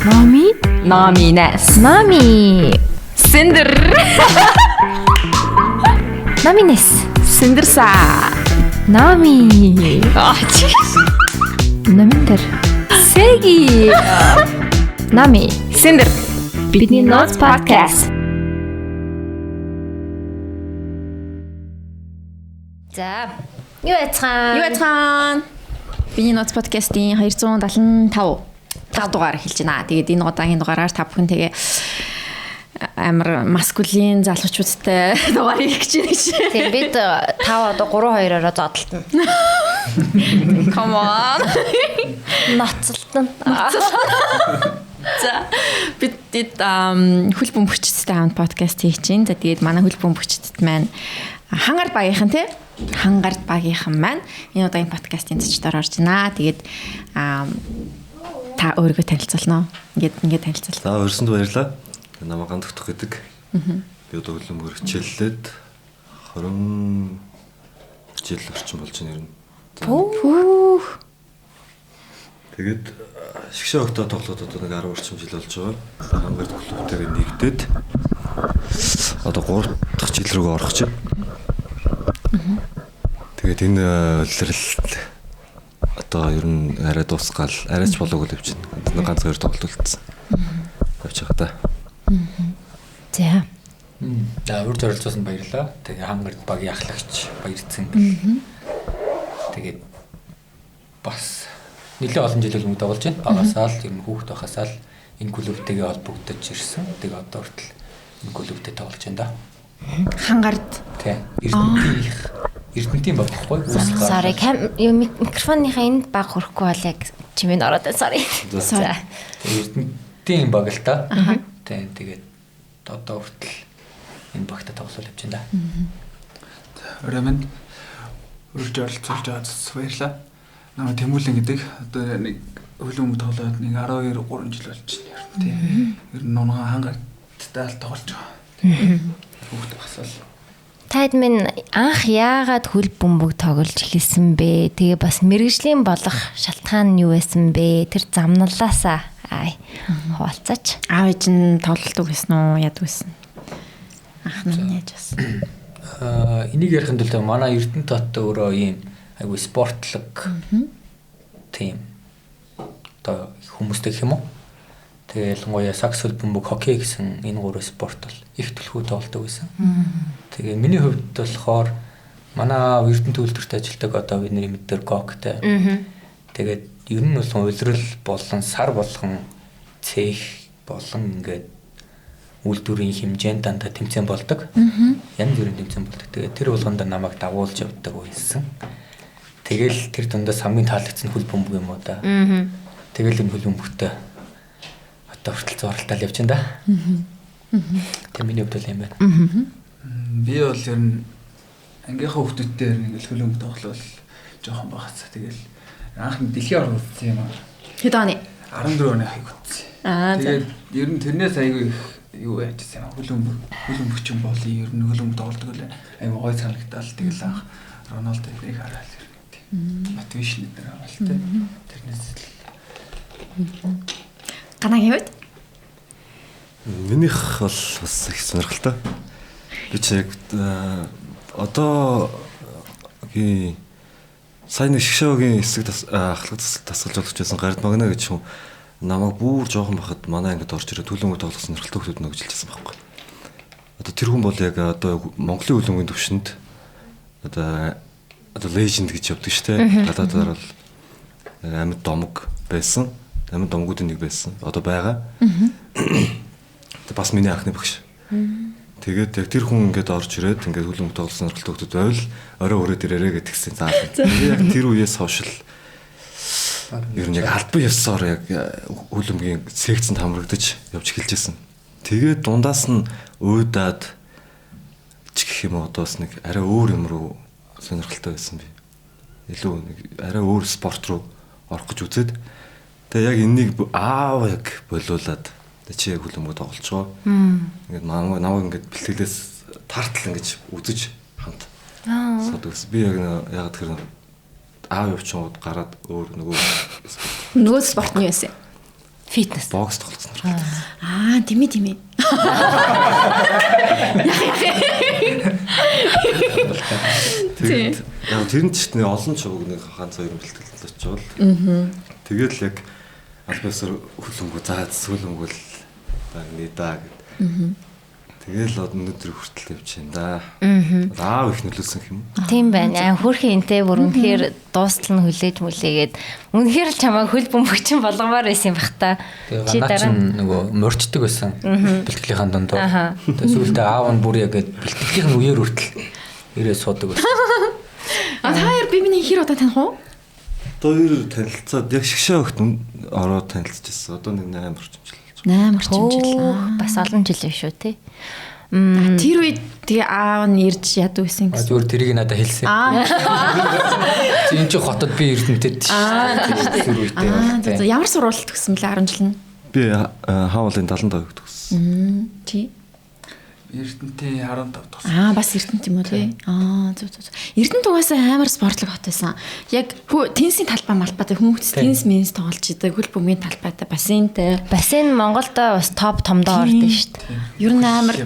Номи, Номинес. Номи, Синдер. Номинес, Синдерса. Номи, Аа чи. Номиндер, Сеги, Номи. Синдер. Бидний Notes podcast. За, юу яцгаан? Юу яцгаан? Бидний Notes podcast-ийн 275 дахь дугаар эхэлж байна. Тэгээд энэ удаагийн дугаараар та бүхэн тэгээ амар маскулин залуучуудтай дугаар хийх гэж байна гэж. Тийм бид 5 одоо 3 2-ороо зодтолтно. Come on. Ноцолтно. За бид хөл бөмбөгчдтэй хамт подкаст хийж чинь. За тэгээд манай хөл бөмбөгчдөд маань хангард багийнхан тий? Хангард багийнхан маань энэ удаагийн подкастын зочдоор орж байна. Тэгээд та өөрийгөө танилцуулна уу? Ингээд танилцуул. За урьсанд баярлалаа. Намайг Гандагтах гэдэг. Би одоо хөлбөмбөгөөр хичээллээд 20 жил орчим болж байна ер нь. Пүүх. Тэгээд шигшээ огтоо тоглоод одоо нэг 10 орчим жил болж байгаа. Хангард клубтэйгээ нэгдээд одоо 3 дахь жил рүү орох чинь. Тэгээд энэ улирал одоо ер нь арай дуусгаал, арайч болоогүй л явж байна. Нэг ганц хоёр тоглолт үлдсэн. Явж байгаа та. За. За урьд оролцуулсанд баярлалаа. Тэгээ хангард багийн ахлагч Баярцэн. Тэгээд бас нэлээд олон жил хөлбөмбөг тоглож байна. Багасаа л ер нь хүүхэд байхасаа л энэ клубтэйгээ холбогдож ирсэн. Тэгээ одоо хүртэл энэ клубтэй тоглож байна да. Хангард. Тий. Эрдэнтийн баг баггүй. Sorry, микрофоныхаа энд баг хөрөхгүй бол яг чимээ нь ороод байна. Sorry. За. Эрдэнтийн баг л та. Тий. Тэгээд одоо хүртэл энэ багтаа тоглол явж байна да. Орой минь урьж оролцуулж байгаа зүс баярлалаа. Намайг Тэмүүлэн гэдэг. Одоо нэг хөлбөмбөг тоглоод нэг 12 3 жил болж байна. Тий. Ер нь нунган хангалттай л тоглож байгаа. Хүүхэд багсаал. Таад минь анх яагаад хөл бөмбөг тоглож эхэлсэн бэ? Тэгээ бас мэрэгжлийн болох шалтгаан нь юу байсан бэ? Тэр замналаасаа хуваалцаач. Аав ээж нь тоглолтог байсан уу? Яадаг байсан? Анх нь яаж байсан? Энийг ярихын тулд манай Эрдэнэ тот өөрөө ийм айгүй спортлог тийм одоо хүмүүстэй гэх юм уу? Тэгээ ялангуяа сакс хөл бөмбөг, хоккей гэсэн энэ гурван спорт бол их түлхүү тоглодог байсан. Тэгээ миний хувьд болохоор манай Эрдэнэ төвлөрт ажилладаг одоо бидний мэддэр гоктой. Тэгээд ер нь бол улирал болон сар болгон цех болон ингээд үйлдвэрийн хэмжээнд дандаа тэмцээн болдог. Янз бүрийн тэмцээн болдог. Тэгээд тэр болгондоо намайг дагуулж явдаг байсан. Тэгэл тэр дундаас хамгийн таалагдсан хөл бөмбөг юм уу да. Тэгэл энэ хөл бөмбөгтэй одоо хүртэл зууралтал явж байна да. Тэг миний хувьд бол юм байна. Би бол ер нь ангийнхаа хүүхдүүдтэй нэг л хөлбөмбөг тоглол жоохон багцаа. Тэгэл анх дэлхийн орон үзсэн юм аа. Хэд оны? 14 оны хыг үзсэн. Тэгээд ер нь тэрнээс айгүй их юу яажсэн юм. Хөлбөмбөгч юм болъё. Ер нь хөлбөмбөг тоглодог л айгүй гой санагдал. Тэгэл анх Роналдо энийг хараад ер нь тийм. Мотивашн дээр авал тэ. Тэрнээс л Ганагийн хувьд? Минийх бол бас их сонирхолтой. Би чи яг одоогийн сайн нэг шгшөөгийн хэсэг ахлах дасгалжуулагч байсан Гард Магна гэж хүн намайг бүр жоохон бахад манай ангид орж ирээд хөлбөмбөг тоглох сонирхолтой хүмүүс нөгжилж байсан байхгүй. Одоо тэр хүн бол яг одоо Монголын хөлбөмбөгийн төвшөнд одоо legend гэж явдаг шүү дээ. Гадаадаар бол амьд домог байсан. Амьд домгуудын нэг байсан. Одоо байгаа. Тэг бас миний анхны багш. Тэгээд яг тэр хүн ингээд орж ирээд ингээд хөлбөмбөг тоглосон сонирхолтой хүмүүс байвал орой өрөөд ирээрэй гэдгсэн заал. Тэгээд яг тэр үеэс хойш л ер нь яг албан ёсоор яг хөлбөмбөгийн секцэнд хамрагдаж явж эхэлж байсан. Тэгээд дундаас нь уйдаад ч гэх юм уу одоо бас нэг арай өөр юм руу сонирхолтой байсан би. Илүү нэг арай өөр спорт руу орох гэж үзээд тэгээ яг энэнийг аав яг болиулаад чи яг хөлбөмбөг тоглолцгоо. Ингээд намайг ингээд бэлтгэлээс тартал ингэж үзэж хамт. Суудаг. Би яг яагаад тэр аав явчихгууд гараад өөр нөгөө спорт нь юу байсан? Фитнес. Бокс тоглох сонирхолтой. Аа, тийм ээ. Тэгээд яг тэр нь ч нэг олон чуг нэг ганц хоёр бэлтгэлд очивол. Тэгээд л яг аль биесээр хөлөнгөө заад сүүлөнгөл нэ да гэд. Тэгэл өнөөдөр хүртэл явж байна да. Аав их нөлөөлсөн юм. Тийм байна. Хөрхийн энтэй бүр үнэхээр дуустал нь хүлээж мүлээгээд үнэхээр л чамайг хөл бөмбөгчин болгомоор байсан юм бах та. Чи дараа нөгөө морчдөг байсан. Бэлтгэлийн дунд. Тэгээ сүүлдээ аав нь бүр яг бэлтгэлийн үеэр хүртэл ирээ суудаг байсан. А та хоёр би миний хэр удаа таних уу? Одоо хоёр танилцаад яг шгшээ огт ороод танилцчихсан. Одоо нэг 8 орчим жил. 8 орчим жил. Бас олон жил биш үү те. Тэр үед тэгээ аав нь ирж яд байсан гэсэн. Зүгээр тэрийг надад хэлсэн. Энэ чи хотод би Эрдэнэтэд. Тэр үедээ. Ямар сургуульд төгссөн бэлээ 10 жил нь? Би Хаавлын 75 төгссөн. Чи? Эрдэнтийн 15 төгссөн. Аа, бас Эрдэнэт юм уу тий? Аа, зөв. Эрдэнэт угаасаа амар спортлог хот байсан. Яг теннисийн талбай малбайтай хүмүүс теннис менс тоглож идэг, хөл бөмбөгийн талбайтай бассейнтэй. Бассейн Монголд бас топ томдоо ордог шүү дээ. Ер нь амар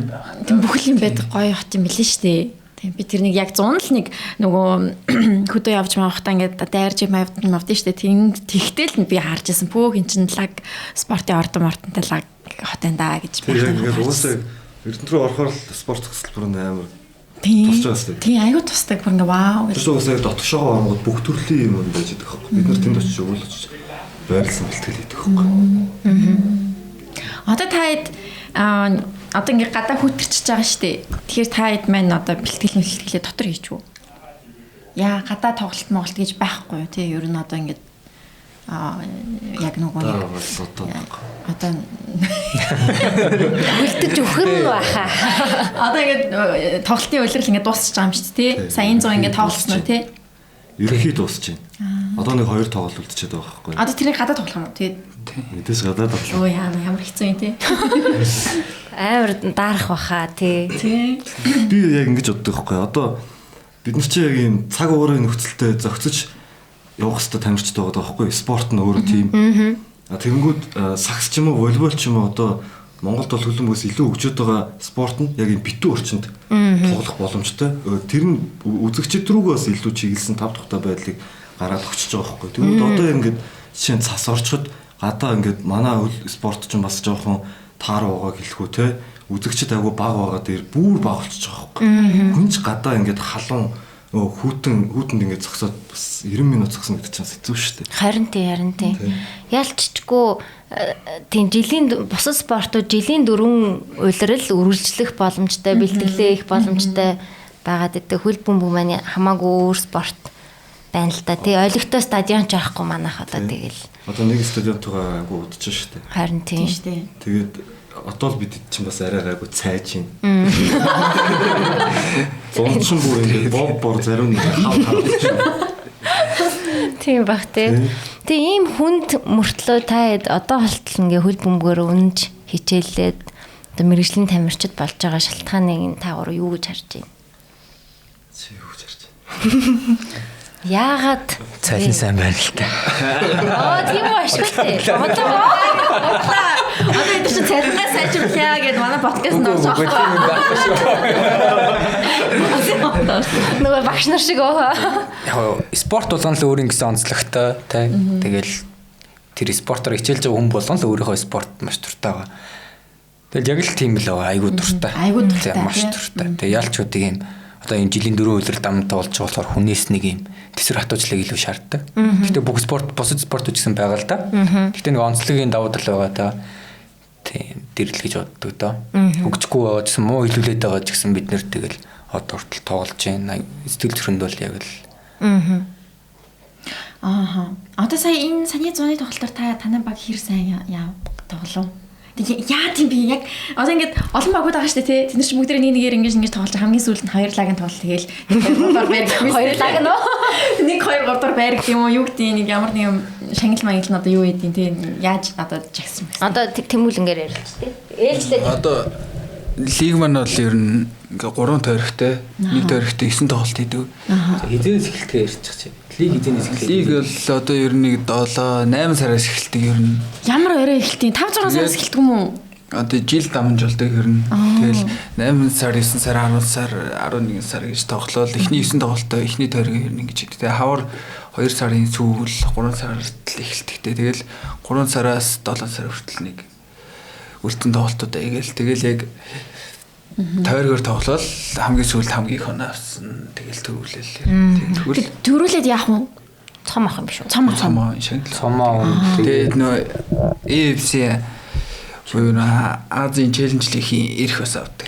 тийм бүхэл юм байдаг гоё хот юм билээ шүү дээ. Тийм би тэрнийг яг 100 л нэг нөгөө хөдөө явж маахтаа ингээд дайрж юм авдсан шүү дээ. Тийм тэгтэл би харж исэн. Пөөх эн чин лаг спортын ордон мортонтой лаг хот энэ да гэж байна. Тэгээд угаасаа Эрдэнэт рүү орохоор л спорт хөсөлбөр нь амар тусч байгаа сте. Тийм, айгүй тусдаг бүр ингээ вау гэж. Тэр угаасаа дотгошоогоо оронгод бүх төрлийн юм байж байгаа байхгүй. Бид нар тэнд очиж өгөөл очиж байрлсан бэлтгэл хийдэг байхгүй. Одоо та хэд одоо ингээ гадаа хүүтэрчиж байгаа шүү дээ. Тэгэхээр та хэд маань одоо бэлтгэл мэлтгэлээ дотор хийч үү? Яа, гадаа тоглолт моголт гэж байхгүй юу тий? Ер нь одоо ингээ яг нөгөө одоо үлдэж өгөх нь баха. Одоо ингээд тоглолтын улирал ингээд дуусчих байгаа юм шүү дээ тий. Сая энэ 100 ингээд тоглосон уу тий? Ерөнхий дуусч байна. Одоо нэг хоёр тоглолт үлдчихэд байгаа байхгүй. Одоо тэрийг гадаа тоглох юм уу? Тэгээд мэдээс гадаа тоглох. Өө яа ямар хэцүү юм тий. Амар даарах баха тий. Тий. Би яг ингэж боддог байхгүй. Одоо бид нар чи яг ийм цаг уурын нөхцөлтэй зохицож явах хэвээр тамирчтай байгаа байхгүй. Спорт нь өөрөө тийм. Тэгэнгүүт сакс ч юм уу, волейбол ч юм уу одоо Монголд бол хөлбөмбөгөөс илүү хөгжөөд байгаа спорт нь яг юм битүү орчинд тоглох боломжтой. Тэр нь үзэгчд рүүгээ бас илүү чиглэсэн тав тухтай байдлыг гараад өгчөж байгаа байхгүй. Тэгвэл одоо ингээд жишээ нь цас орчход гадаа ингээд манай спорт ч бас жоохон таар байгааг хэлэх үү те. Үзэгчд айгүй баг байгаа дээр бүр баг болчихж байгаа байхгүй. Хүн ч гадаа ингээд халуун хүүтэнд ингээд зогсоод бас 90 минут зогсно гэдэг чинь хэцүү шүү дээ. Харин тийм. Ялччгүй тийм жилийн бусад спортууд жилийн 4 улирал үргэлжлэх боломжтой, бэлтгэлээ их боломжтой байгаад идэг. Хөл бөмбөг маань хамаагүй өөр спорт байна л да. Тий, олигтой стадион ч байхгүй манайх одоо тэгэл. Одоо нэг стадионтойгоо айгүй удаж шүү дээ. Харин тийм шүү дээ. Тэгээд одоо л бид чинь бас арай гайгүй цайж байна. Зунчин бүр ингээд боб бор зарим нэг хав хав. Тийм бах тий. Тэгээ ийм хүнд мөртлөө та одоо болтол ингээ хөл бөмбөгөөр үнж хичээллээд одоо мэрэгжлийн тамирчид болж байгаа шалтгааныг та гурав юу гэж харж байна? Чи юу гэж харж байна? Яагаад цалин сайн байна л та. Аа тийм үү ашгүй тий. Одоо Одоо энэ чинь цалингаа сайжруулъя гэд манай подкаст нь орж байгаа байхгүй шүү. Нөгөө багш нар шиг өө. Яг спорт болгон л өөр ингэсэн онцлогтой тий. Тэгэл тэр спортоор хичээлж байгаа хүн болгон л өөрийнхөө спорт маш дуртай байгаа. Тэгэл яг л тийм л байгаа. Айгуу дуртай. Айгуу дуртай. Маш дуртай. Тэгээ ялчуудыг юм одоо энэ жилийн 4 улирал дам тоглож болохоор хүнээс нэг юм тэсвэр хатуучлыг илүү шаарддаг. Гэхдээ бүх спорт бусад спортууд ч гэсэн байгаа л да. Гэхдээ нэг онцлогийн давуу тал байгаа та. Тийм дэрэл гэж боддог доо. Хөгжихгүй байгаа ч гэсэн муу илүүлээд байгаа ч гэсэн бид нэр тэгэл одоо хүртэл тоглож байна. Сэтгэл зүрэнд бол яг л. Ааха. Одоо сая энэ саний зуны тоглолтоор та танай баг хэр сайн яа тоглов? Яа тийм би яг одоо ингээд олон багууд байгаа шүү дээ тий. Тэд нар ч бүгд нэг нэгээр ингэж ингэж тоглож хамгийн сүүлд нь хоёр лагын тоглолт тэгэл 1 2 3 дугаар байр гэх юм. Хоёр лаг нөө. 1 2 3 дугаар байр гэх юм уу юу гэдэг нэг ямар нэг юм шангил мангил нь одоо юу гэдгийг тий яаж надад жагсан бэ? Одоо Тэмүүлэнгээр ярилж тий. Ээлжлээ. Одоо лиг маань бол ер нь Ингээ 3 тойрогтой, нэг тойрогтой 9 тоглолт хийдэг. Хизээс эхэлдэг ярьчих чи. Лиг хизээс эхэлдэг. Лиг бол одоо ер нь 7 8 сараас эхэлдэг ер нь. Ямар орой эхэлдэг? 5 6 сараас эхэлдэг юм уу? Одоо жил дамжуулдаг ер нь. Тэгэл 8 сар, 9 сар, 10 сар, 11 сар гэж тоглоол. Эхний 9 тоглолтоо эхний тойрог ер нь ингэж хийдэг. Тэгээ хавар 2 сарын сүүл 3 сард л эхэлдэг. Тэгэл 3 сараас 7 сар хүртэл нэг үлдсэн тоглолтуудаа игээл. Тэгэл яг тойргоор тоглоол хамгийн сүүлд хамгийн их оноо авсан. Тэгэл төрүүлэл. Тэгвэл төрүүлээд яах вэ? Цом ах юм биш үү? Цом ах. Цом. Цом. Тэгээд нөө AFC буюу Азийн челленж лигийн эрх бас авдаг.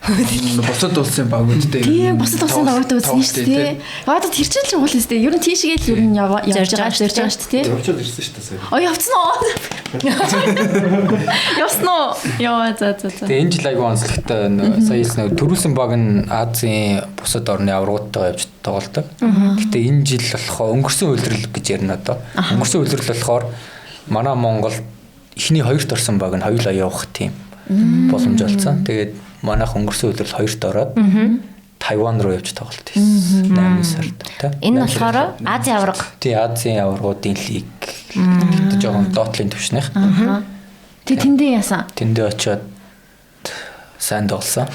Бусад улсын багуудтай. Тийм, бусад улсын багуудтай үзсэн шүү дээ. Одоо тэр чинь л чухал юм шүү дээ. Ер нь тийшгээ л ер нь явж байгаа зорж байгаа шүү дээ. Явчаад ирсэн шүү дээ сая. Оо явцсан уу? Явсан уу? Йоо за за за. Тэгээ энэ жил айгүй онцлогтой сая хэлсэн төрүүлсэн баг нь Азийн бусад орны аваргуудтайгаа явж тоглодог. Гэтэ энэ жил болохоор өнгөрсөн улирал гэж ярина одоо. Өнгөрсөн улирал болохоор манай Монгол эхний хоёрт орсон баг нь хоёулаа явах тийм боломж олцсон. Тэгээд манайх өнгөрсөн улирал хоёрт ороод Тайван руу явж тоглолт хийсэн 8 сард тий. Энэ болохоор Азийн аварга. Тий, Азийн аваргуудын лиг гэдэг жоохон доотлын түвшнийх. Тэг тэндээ яасан? Тэндээ очиод сайн тоглосон.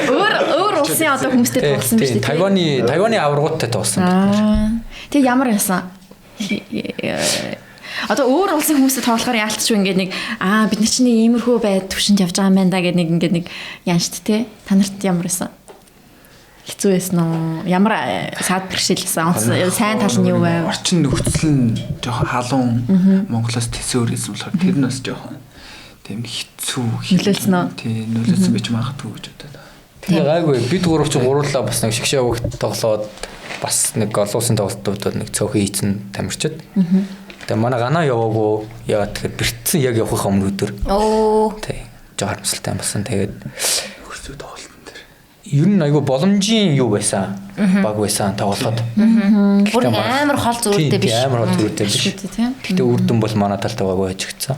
Өөр улсын одоо хүмүүстэй тоглосон биз дээ. Тайваны аваргуудтай тоглосон бид нар. Тэг ямар яасан? Одоо өөр улсын хүмүүстэй тоглохоор яалтчгүй ингээд нэг бид нар чинь иймэрхүү байд төвшөнд явж байгаа юм байна да гэдэг нэг ингээд нэг яан штт те. Та нарт ямар байсан? Хэцүү байсан уу? Ямар саад бэрхшээлсэн? Сайн тал нь юу байв? Орчин нөхцөл нь жоохон халуун Монголоос тэсөөр байсан болохоор тэр нь бас жоохон тийм хэцүү нөлөөлсөн үү? Тийм, нөлөөлсөн байж магадгүй гэж бодод. Тэгээ гайгүй бид гурав чи гурлаа бас нэг шигшээ өгт тоглоод бас нэг олон улсын тоглолтуудад нэг цөөхөн хийцэн тамирчид. Тэгээ манай ганаа яваагүй яагаад тэгэхээр бэртсэн яг явахынхаа өмнө өдөр. Оо. Тий. Жоо харамсалтай болсон. Тэгээд хөрсөө тоглолтын дээр. Ер нь айгүй боломжийн юу байсан. Баг байсан тоглоход. Бүр амар хол зүүртэй биш. Амар хол зүүртэй биш. Гэтэ үр дүн бол манай талд байгаагүй ажигдсан.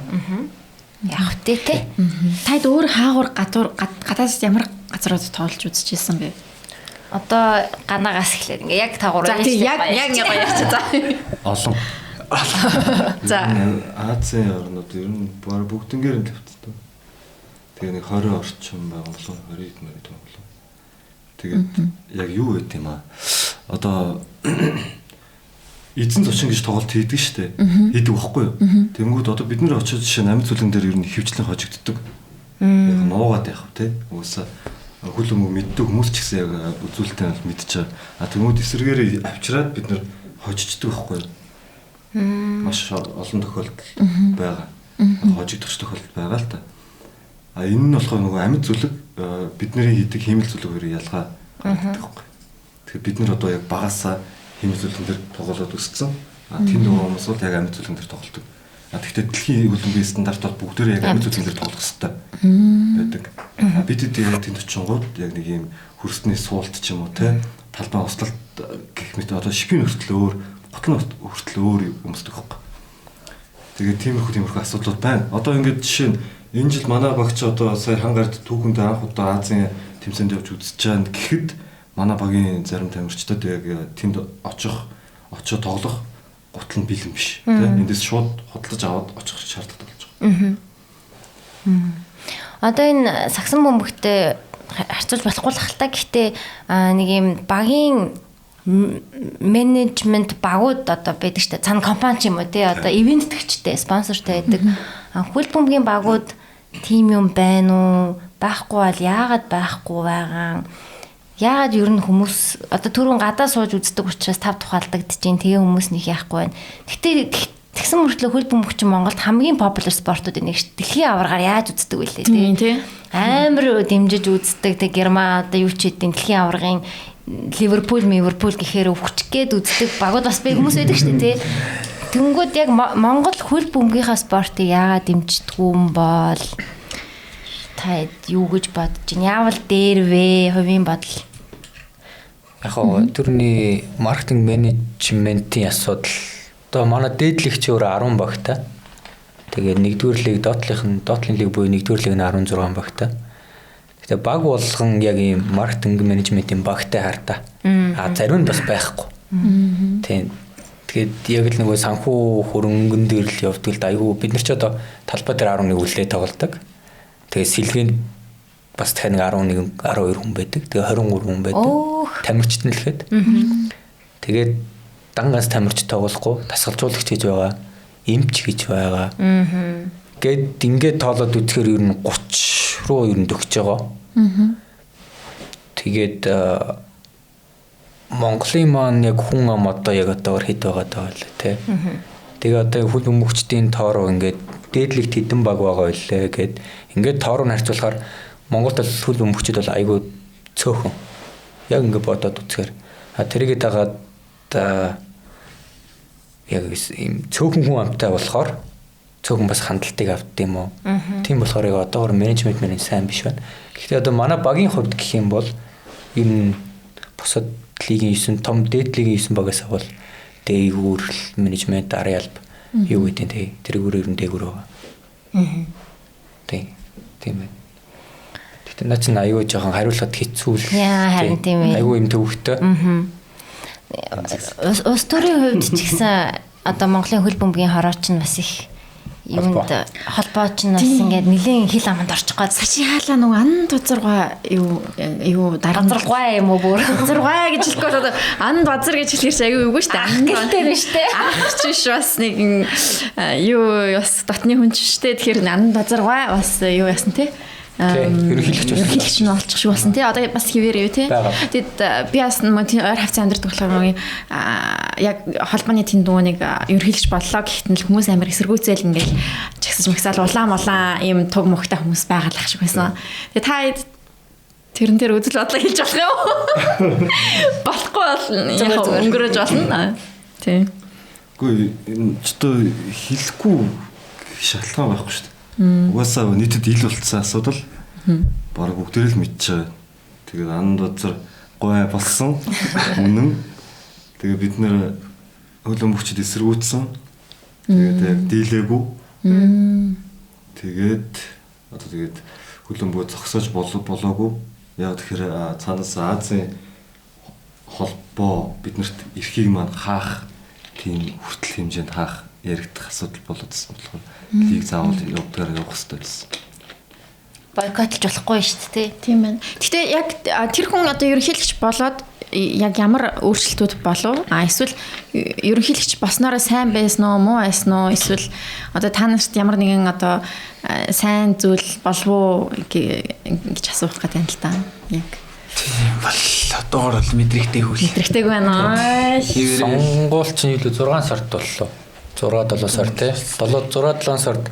Яг үтэй те. Таад өөр хаагур гадуур гадаас ямар газрууд тоглож үзчихсэн бэ? Одоо ганаагаас эхлээд ингээ яг та гурав. За тий яг яг ингээ гоё ярьчих. За. Олон. За. Азийн орнууд ер нь бүгднгээр нь тавьчихсан. Тэгээ нэг 20 орчим байгаа болов 20 хэдэн гэдэг юм болов. Тэгээд яг юу байд юм аа? Одоо эзэн зочин гэж тоглолт хийдэг штэ. Хийдэг байхгүй юу? Тэнгүүд одоо бид нэр очиж жишээ нь амьд зүлэн дээр ер нь хөвчлэн хожигддог. Яг нуугаад явах тий. Угаасаа хөл өмг мэддэг хүмүүс ч гэсэн яг үзүүлэлтээ бол мэдчихэ. А тэнгүүд эсэргээр авчираад бид нэр хожигддаг байхгүй юу? Маш олон тохиолдол байгаа. Хожигдох тохиолдол байгаа л та. А энэ нь болохоор нөгөө амьд зүлэг бидний хийдэг хиймэл зүлэг хоёрын ялгаа гаргадаг байхгүй. Тэгэхээр бид нар одоо яг багасаа хиймэл зүлгэн дээр тоглоод өссөн. А тэнд нөгөө хүмүүс бол яг амьд зүлгэн дээр тоглодог. А тэгэхдээ дэлхийн хөлбөмбөгийн стандарт бол бүгдээрээ яг амьд зүлгэн дээр тоглох хэрэгтэй байдаг. А бид яг тэнд очингууд яг нэг юм хөрсний суулт ч юм уу те талбай услалт гэх мэт одоо шипийн хүртэл өөр, гутлын хүртэл өөр өмсдөг байхгүй. Тэгээд тиймэрхүү асуудлууд байна. Одоо ингээд жишээ нь энэ жил манай багч одоо сая хангард түүхэнд анх удаа Азийн тэмцээнд явж үзэж байгаа гэхэд манай багийн зарим тамирчдад яг тэнд очиж тоглох гутал нь бэлэн биш тийм эндээс шууд худалдаж аваад очих шаардлагатай болж байгаа. Одоо энэ сагсан бөмбөгтэй харьцуулж болохгүй л хальтаа. Гэхдээ нэг юм багийн менежмент багууд одоо байдаг штэ. Цан компани ч юм уу тий одоо ивент тэгчтэй, спонсортой байдаг. Хөл бөмбөгийн багууд тийм юм байна уу? Байхгүй бол яагаад байхгүй байгаа? Яагаад ер нь хүмүүс одоо түрүүн гадаа сууж үздэг учраас тав тухайлдагдчихээн. Тэгээ хүмүүс нэг яахгүй байна. Гэхдээ тэгсэн мөртлөө хөл бөмбөг чинь Монголд хамгийн популяр спортуудын нэг шүү. Дэлхийн аваргаар яаж үздэг вүлээ тий. Амар дэмжиж үздэг. Тэг Герман одоо юу ч хийдیں дэлхийн аваргын Ливерпул гэхээр өвчих гээд үздэг багууд бас би хүмүүс байдаг шүү дээ тий. Тэнгүүд яг Монгол хөл бөмбөгийнхаа спортыг яагаад дэмждэггүй юм бол та юу гэж бодож байна? Яавал дээр вэ? Хувийн бодол. Яг гоо тэрний маркетинг менежментийн асуудал. Одоо манай дээдлэгч өөрөө 10 багтай. Тэгээд нэгдүгээр лиг доотлын лиг буюу нэгдүгээр лиг нь 16 багтай. Гэтэ баг болгон яг ийм маркетинг менежментийн багтай хартаа. А зарим нь бас байхгүй. Тийм. Тэгээд яг л нөгөө санхүү хөрөнгөн дээр л явдаг л да. Айгүй бид нар ч одоо талбай дээр 11 үлээ тоглодог. Тэгээд сэлгээнд бас дахиад нэг 11 12 хүн байдаг. Тэгээ 23 хүн байдаг. Тамирчид нь л хэд. Тэгээд дан ганц тамирч тоглохгүй, дасгалжуулагч гэж байгаа, эмч гэж байгаа. Гэт ингээд тоолоод үзэхээр ер нь 30 руу ер нь дөгч байгаа. Тэгээд Монголын маань яг хүн ам одоо яг одоогор хэд байгаа даа вэ те. Тэгээ одоо хөл бөмбөгчдийн тоо руу ингээд дээдлэгт хэдэн баг байгаа вэ гэд ингээд тоо руу харьцуулахаар Монголд бол хөл бөмбөгчд бол айгүй цөөхөн. Яг ингээд бодоод үзэхээр а тэрийгээ дагаад яг ийм цөөхөн хүн амтай болохоор цөөхөн бас хандлтыг авд юм уу. Тийм болохоор яг одоогор менежмент мэн сайн биш байна. Гэхдээ одоо манай багийн хувьд гэх юм бол ер нь бусад лигийн 9 том дээд лигийн 9 багаас бол дээгүүр менежмент арын алба юу гэдэг нь тэрүүр ер нь дээгүүр байгаа. Тийм. Тийм байна. Гэхдээ наа чинь аюу жоохон хариулахад хэцүү л. Яа харин тийм ээ. Аюу юм төвөгтэй. Улс төрийн хувьд ч гэсэн одоо Монголын хөл бөмбөгийн хорооч нь бас их юунд холбоо ч нь бас ингээд нэлийн хил аманд орчих гээд сачи хаалаа нөгөө ан тузаргаа юу дарамзаргай юм уу бүр тузаргай гэж хэлэхгүй бол ан базар гэж хэлэхэр чи аюу үгүй шүү дээ. Ан гэлтэй биш үү? Ах ч биш бас нэг юу бас дотны хүн ч шүү дээ. Тэгэхээр ан базаргай бас юу яасан те? Ерөнхийлөгч нь олчих шиг болсон тий. Одоо бас хэвээр юу тий. Тэгэд би бас нөгөө тий ойр хавцаа амьдардаг болохоор яг холбооны тэнд нөгөө нэг ерөнхийлөгч боллоо гэхэд нь хүмүүс амар эсэргүүцэл ингээл чагсаж магсаал улаан улаан ийм туг мөхтэй хүмүүс байгалах шиг байсан. Тэгээ та тэрэн дээр үзэл бодлоо хэлж болох юм уу? Болохгүй бол яг өнгөрөөж болно. Тий. Үгүй энэ ч одоо хэлэхгүй шалтгаан байхгүй шүү дээ. Угаасаа нийтэд ил болцсон асуудал. Бараг бүгдээрээ л мэдчихэ. Тэгээд ан базар гой болсон. Үнэн. Тэгээд бид нэр хөл бөмбөгчд эсэргүүцсэн. Тэгээд яг дийлээгүй. Тэгээд одоо тэгээд хөл бөмбөгөө зогсоож болоогүй. Яг тэгэхээр цаанаас Азийн холбоо биднэрт эрхийг маань хаах тийм хүртэл хэмжээнд хаах яригдах асуудал болоодсэн болохоор лиг заавал явдгаар явах хэрэгтэй байсан. Бойкотлж болохгүй шүү дээ. Тийм байна. Гэхдээ яг тэр хүн одоо ерөнхийлөгч болоод яг ямар өөрчлөлтүүд болов? А эсвэл ерөнхийлөгч болсноороо сайн байсан уу, муу байсан уу? Эсвэл одоо та нарт ямар нэгэн одоо сайн зүйл болов уу гэж асуух гэдэг юм л та. Яг тийм бол одоогор бол мэдрэгтэйг үл. Мэдрэгтэйг байна. Сонгуул чинь юу 6 сард боллоо. 6 7 сар тий. 7 6 7 сард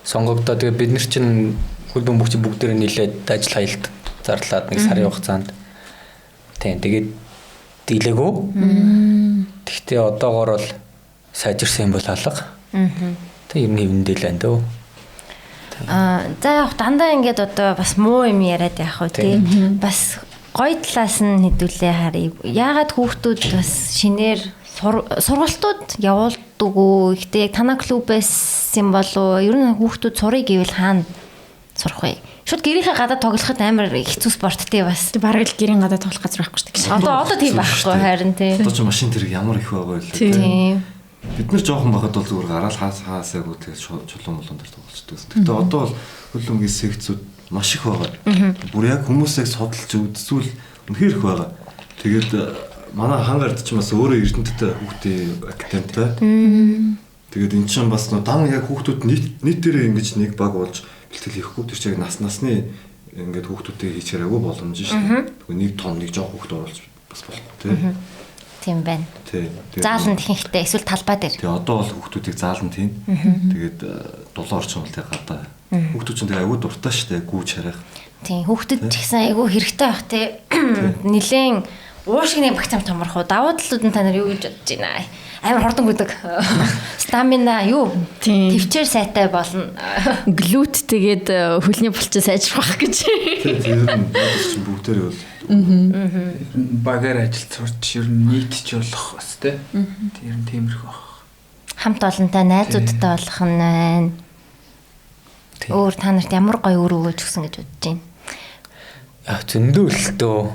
сонгогдоо. Тэгээ бид нар чинь хөл бөмбөгч бүгдээрээ нийлээд ажил хаялт зарлаад нэг сарын хугацаанд тийм тэгээд дийлээгүү. Тэгтээ одоогор бол сайжирсан юм бол алга. Тэг ер нь хэвэндээ л байна дөө. Аа за яг дандаа ингээд одоо бас муу юм яриад яах вэ тий. Бас гоё талаас нь хэдүүлээ харъя. Яагаад хүүхдүүд бас шинээр сургалтууд явуулдаг уу? Гэхдээ яг танаа клубээс юм болов уу? Ер нь хүүхдүүд сурыг гэвэл хаана сурах вэ? Шууд гэрийнхээ гадаа тоглоход амар хэцүү спорт тий бас. Бараг л гэрийн гадаа тоглох газар байхгүй шүү дээ. Одоо тийм байхгүй харин тий. Одоо ч машин тэрэг ямар их байгаа вэ? Тийм. Бид нар жоохон байхад бол зүгээр гараал хаасаагүй тэгээд чулуун мулуун дээр тоглолцдог гэсэн. Гэхдээ одоо бол хөл бөмбөгийн секцүүд маш их байгаа. Бүр яг хүмүүс яг судалж үзвэл үнэхээр их байгаа. Тэгээд манай хан гард ч бас өөрөө Эрдэнэттэй хүүхдийн академитай. Тэгээд эн чинь бас дан яг хүүхдүүд нийтээрээ ингэж нэг баг болж бэлтгэл хийхгүй. Тэр чинь яг насны ингээд хүүхдүүдтэй хийчихээр агай боломж шүү дээ. Тэгвэл нэг том нэг жоох хүүхд оруулж бас болохгүй тий. Тийм байна. Тий. Заалан ихэнхдээ эсвэл талбай дээр. Тий, одоо бол хүүхдүүдийг заалан тийм. Тэгээд дулаан орчин бол тэг гадаа. Хүүхдүүд чинь тэг агай дуртай шүү дээ гүүж харих. Тийм, хүүхдүүд ч гэсэн айгүй хэрэгтэй байх тий. Нилээн уур шиг нэг багцам томрох уу? Давуу талууд нь та нар юу гэж бодож байна? Амар хурдан гүдэг. Стамина юу? Төвчээр сайтай болно. Глют тэгээд хөлний булчин сайжрах байх гэж. Тийм, тэр нь чинь бүгдээрээ бол багаар ажил сурч ер нь нийтж болох бас тий. Тэр нь тиймэрхүү байх. Хамт олонтой найзуудтай болох нь байна. Өөр та нарт ямар гоё үр өгөөж өгсөн гэж бодож байна? Яа зөндөө л дөө.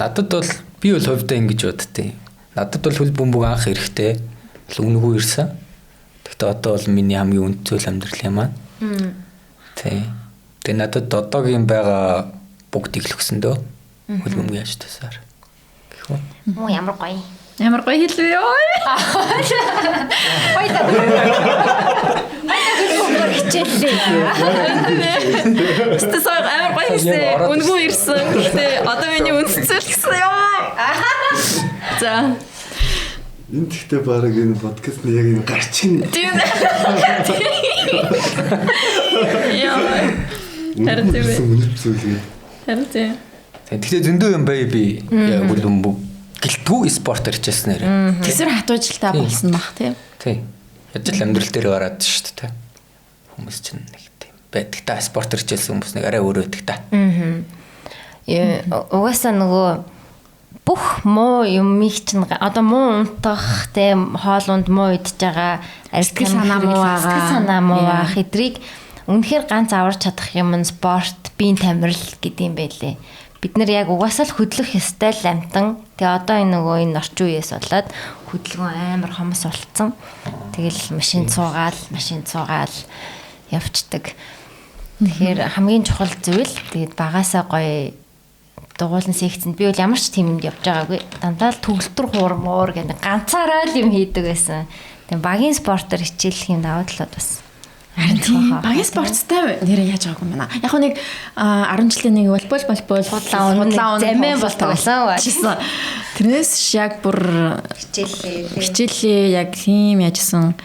Надад бол би бол хувьдаа ингэж боддیں۔ Надад бол хөл бөмбөг анх эрэхтэй л үнэгүй ирсэн. Гэхдээ одоо бол миний хамгийн үнд зүйл амьдрал юм аа. Тий. Тэгээ надад одоогийн байгаа бүгдийг л өгсөн дөө. Хөл бөмбөгийн аж тасаар. Гэх үү. Муу ямар гоё. Ямар гоё хэлвэ ёо. Баяа. Баяа хөл бөмбөгөөр хичээллээ. Тэс амар гоё хэлсэн. Үнгүй ирсэн. Гэтэ одоо миний үнцэл гэсэн юм. За. Энэ тэгтээ баг энэ подкастны яг энэ гарчин. Тийм. Яа. Харин тийм ээ. Үнэт зүйл гээд. Харин тийм. Тэгтээ зөндөө юм бай би яг хөл бөмбөг гэлтгүй спорт хэрчээснээр. Тэсвэр хатуужилтаа болсон бах тийм. Тийм. Яаж л амьдрал дээр гараад шүү дээ. Хүмүүс чинь нэг тийм байдаг та спорт хэрчээсэн хүмүүс нэг арай өөр байдаг та. Угаасаа нөгөө бүх муу юмыг чинь одоо муу унтах тийм хоол унд муу идж байгаа сэтгэл санаа муу байгаа сэтгэл санаа муу байх эдрийг үнэхээр ганц аварч чадах юм нь спорт, биеийн тамирал гэдэг юм байлээ. Бид нэр яг угаасаа л хөдлөх ёстой л амтан. Тэгээ одоо энэ нөгөө энэ орчин үеэс болоод хөдөлгөөн амар хомс болцсон. Тэгэл машин суугаал явцдаг. Тэгэхээр хамгийн чухал зүйл тэгээд багасаа гоё дугуулн секцэнд би бол ямар ч тийм юмд явж байгаагүй. Дандаа л төгөлтөр хуурмуур гэх ганцаараа л юм хийдэг байсан. Тэгээ багийн спортоор хичээлэх юм давуу талууд бас. Харин тийм багийн спорттой нэрээ яаж байгаагүй юм байна. Яг нэг 10 жилийн нэг волейбол худлаа замын болдог байсан. Тэрнээс яг бүр хичээлээ яг тийм яажсан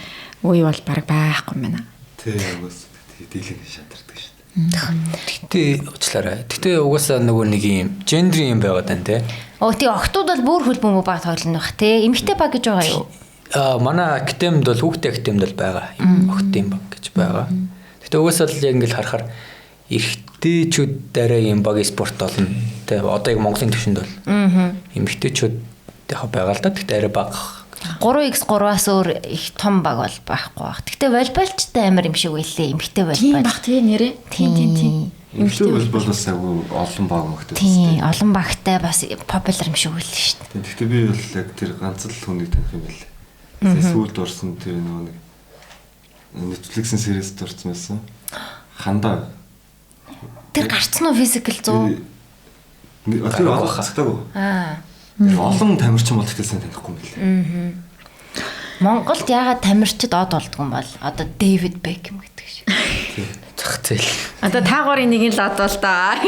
үе бол баг байхгүй юм байна. Тий угаас дийлэн шатардаг шүү. Гэтэ уучлаарай. Гэтэ угаасаа нөгөө нэг юм гендрийн юм байгаад байна те. Оо тий октод бол бүр хөл бөмбөг баг тоглоно бах те. Эмэгтэй баг гэж байгаа юу? Аа манай академид бол хүүхдийн академид бол байгаа. Октын баг гэж байгаа. Гэтэ угаасаа л яг ингээл харахаар эрэгтэйчүүд арай юм багийн спорт олно те. Одоо яг Монголын түвшинд бол. Эмэгтэйчүүд яг байгаа л да. Гэтэ арай бага. 3x3-аас өөр их том баг бол байхгүй бах. Гэтэ волейболчтой амар юм шиг байлээ. Эмэгтэй волейбол. Тийм бах тий нэрээ. Тийм. Эмэгтэй волейбол бас айгүй олон баг мөгтэй. Тийм, олон багтай бас популяр юм шиг байлээ шүү дээ. Гэтэ би бол яг тэр ганц л хүнийг таних юм байлээ. Сүүлд орсон тэр нөгөө нэг Netflix-ийн series-д орсон байсан. Хандаа. Тэр гарцсан уу физикал 100? Тэр олон гацтаагүй. Аа. Олон тамирчин бол тэгтээ сайн танихгүй юм билээ. Монголд яагаад тамирчид од болдгоо юм бол одоо Дэвид Бекхэм гэдэг шиг. Зах зээл. Одоо та гурын нэг нь л од бол да.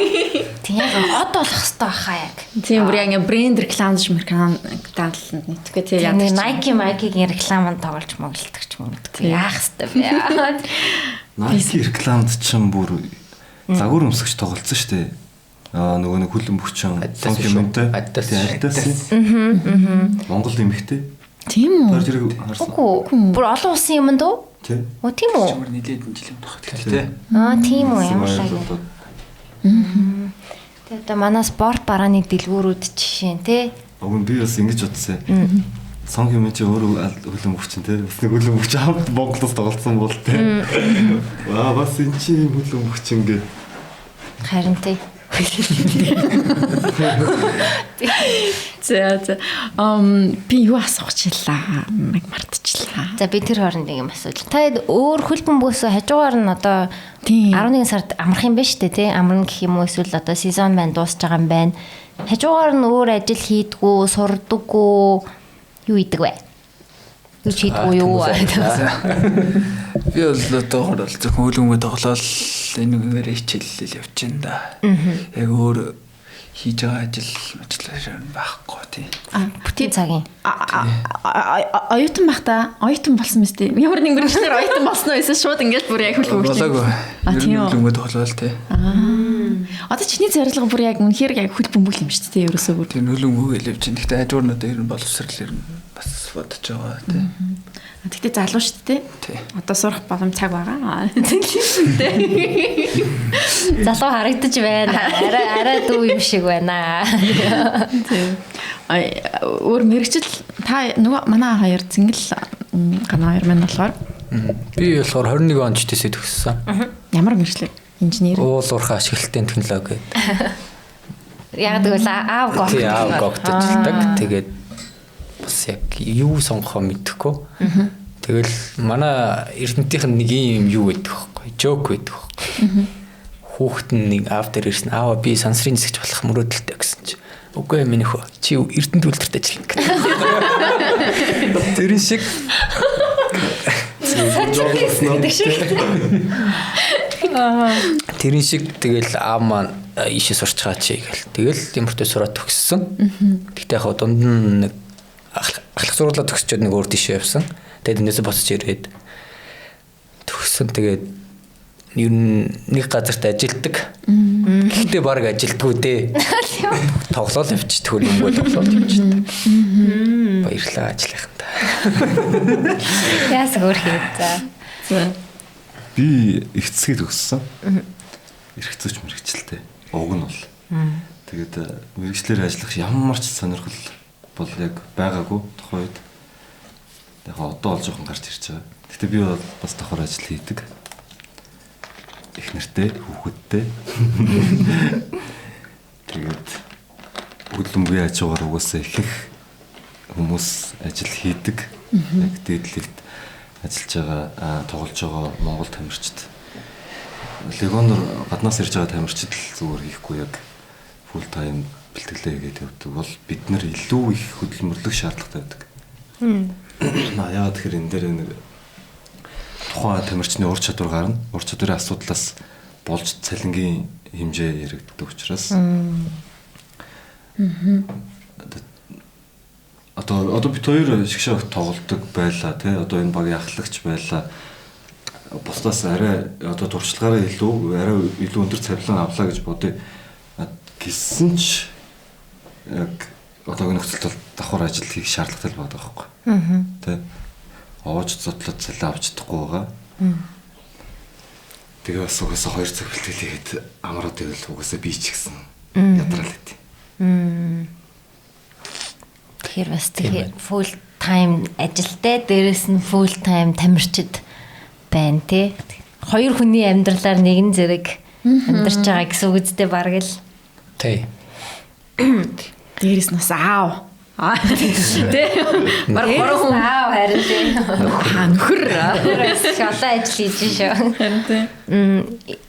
Тийм яг од болох хэвээр баха яг. Тийм бүр яг ингээ брэнд рекламж рекламдаланд нийтгэе тий яг Nike Nike-гийн рекламанд тоглож моглолдог ч юм уу. Яах хэвээр бэ? Nike рекламд ч юм бүр загвар өмсгч тоглолцсон шүү дээ. Аа нөгөө нэг хүлэн бөхчин сон хэмэнтэй Adidas. Монгол эмэгтэй. Тийм үү? Тэр харсан. Үгүй. Бүр олон улсын юмд уу? Тийм. Оо тийм үү? Чимэр нилээд жил юм тох тий. Аа тийм үү ямар лаг. Тэгээ одоо манай спорт барааны дэлгүүрүүд жишээ нь тий. Уг нь би бас ингэж бодсон. Сон хэмэн чи өөрөө хүлэн бөхчин тий. Бас нэг хүлэн бөхчин хамт Монголоос тоглолцсон бол тий. Аа бас эн чи юм хүлэн бөхчин гээд. Харин тий. За за. Би юу асуух чилаа? Нэг мартчихлаа. За би тэр хооронд нэг юм асууж. Та өөр хөл бөмбөгөөсөө хажуугаар нь одоо 11 сард амрах юм байна шүү дээ, тий? Амарна гэх юм уу эсвэл одоо сезон маань дуусч байгаа юм байна. Хажуугаар нь өөр ажил хийдгүү, сурдаггүй юу хийдэг вэ? Юу ч хийдгүү юу? Би бол одоогор бол зөвхөн хөл бөмбөг тоглоал энэгээр хичээлэл явж байна да. Яг өөр хийж байгаа ажил ажиллаар байхгүй тий. Бүтэн цагийн. Оюутан байх та. Оюутан болсон мэт тий. Ямар нэг мөрөглөөр оюутан болсон уу эсвэл шууд ингээд бүр яг хөл бөмбөг. Болоогүй. Ер нь хөл бөмбөг тоглоал тий. Одоо чиний зорилго бүр яг үнэхээр яг хөл бөмбөг юм шүү дээ тий ерөөсөө бүр. Тэр хөл бөмбөг л явж байна. Гэхдээ хажуур нь одоо ер нь боловсрал ер нь бас бодож байгаа тий. Тэгтээ залуу шүү дээ тий. Одоо сурах боломж цаг байгаа. Тий. Залуу харагдаж байна. Арай дүү юм шиг байна. Тий. Өөр мэрэгчл та нөгөө манай хоёр зингэл гана хоёр маань болохоор Би болохоор 21 онд HTC төгссөн. Ямар мэргэжил? Инженер. Уул уурхай ашиглалтын технологи гэдэг. Яг тэгвэл аав гогт. Тийм, аав гогт ажилдаг. Тэгээд бас яг юу сонгохоо мэдэхгүй. Тэгэл манай Эрдэнэтийнх нь нэг юм юу гэдэг вэ? Жоок гэдэг вэ? Хүүхэд нь нэг аав дээр ирсэн. Аава би сансрын нисгч болох мөрөөдөлтэй гэсэн чи. Үгүй ээ миний хөө. Чи Эрдэнэт үйлдвэрт ажиллана гэдэг. Тэрэн шиг тэрэн шиг тэгэл аав маань ийшээ сурчгаа чи гэл. Тэгэл юмртээ сураад төгссөн. Тэгтээ яг дунд нь нэг ахлах сургуулаа төгсчөөд нэг өөр тийшээ явсан. Тэгээд энэсээ буцаж ирээд төгссөн. Тэгээд ер нь нэг газарт ажилтдаг. Гэхдээ баг ажилтгүй дээ. Тоглоол явчихдаг юм бол тоглоол явчихдаг. Баярлалаа ажлынхандаа. Яас өөр хийв за. Би их цэцгийг төгссөн. Эрх зүйч мэрэгчлээ. Уг нь бол. Тэгээд мэрэгчлэр ажиллах ямар ч сонирхол бол яг байгаагүй тухайн үед. Яг одоо бол жоохон гарч ирж байгаа. Гэхдээ би бол бас давхар ажил хийдэг. Их нэртэй, хүүхэдтэй. Тэгээд хөдөлмөрийн аж ахуйгаар угаасаа ихэнх хүмүүс ажил хийдэг. Яг дээдлэлт ажиллаж байгаа, тоглож байгаа Монгол тамирчид. Легонор гаднаас ирж байгаа тамирчид л зүгээр хийхгүй яг full time бэлтгэлээ хийгээд явдаг бол бид нар илүү их хөдөлмөрлөх шаардлагатай байдаг. Яагаад тэгэхээр энэ дээр нэг тухайн тамирчны ур чадвар гарна. Ур чадварын асуудлаас болж цалингийн хэмжээ яригддаг учраас. Одоо бид хоёр шигшээ тоглолдог байлаа тий. Одоо энэ багийн ахлагч байлаа. Бусдаас арай одоо туршлагаараа илүү арай илүү өндөр цавлан авлаа гэж бодъё. Гэсэн ч яг одоогийн нөхцөлд бол давхар ажил хийх шаардлагатай л байгаа байхгүй. Тэ. Овоож зотлоод цалин авч чадахгүй байгаа. Тэгээ бас угаасаа 2 цаг бэлтгэл хийгээд амраад ивэл угаасаа би ч гэсэн ядраал хэт. Тэгэхээр бас тэгээ full time ажилтай, дээрэс нь full time тамирчид байна тий. Хоёр хүний амьдралаар нэгэн зэрэг амьдарч байгаа гэсэн үг үстэй бараг л. Тий. Дээрэс нь бас аав. Тэ. Бараг гурван хүн аав харин тий. Нөхөр. Олон ажил хийж шүү. Харин тий.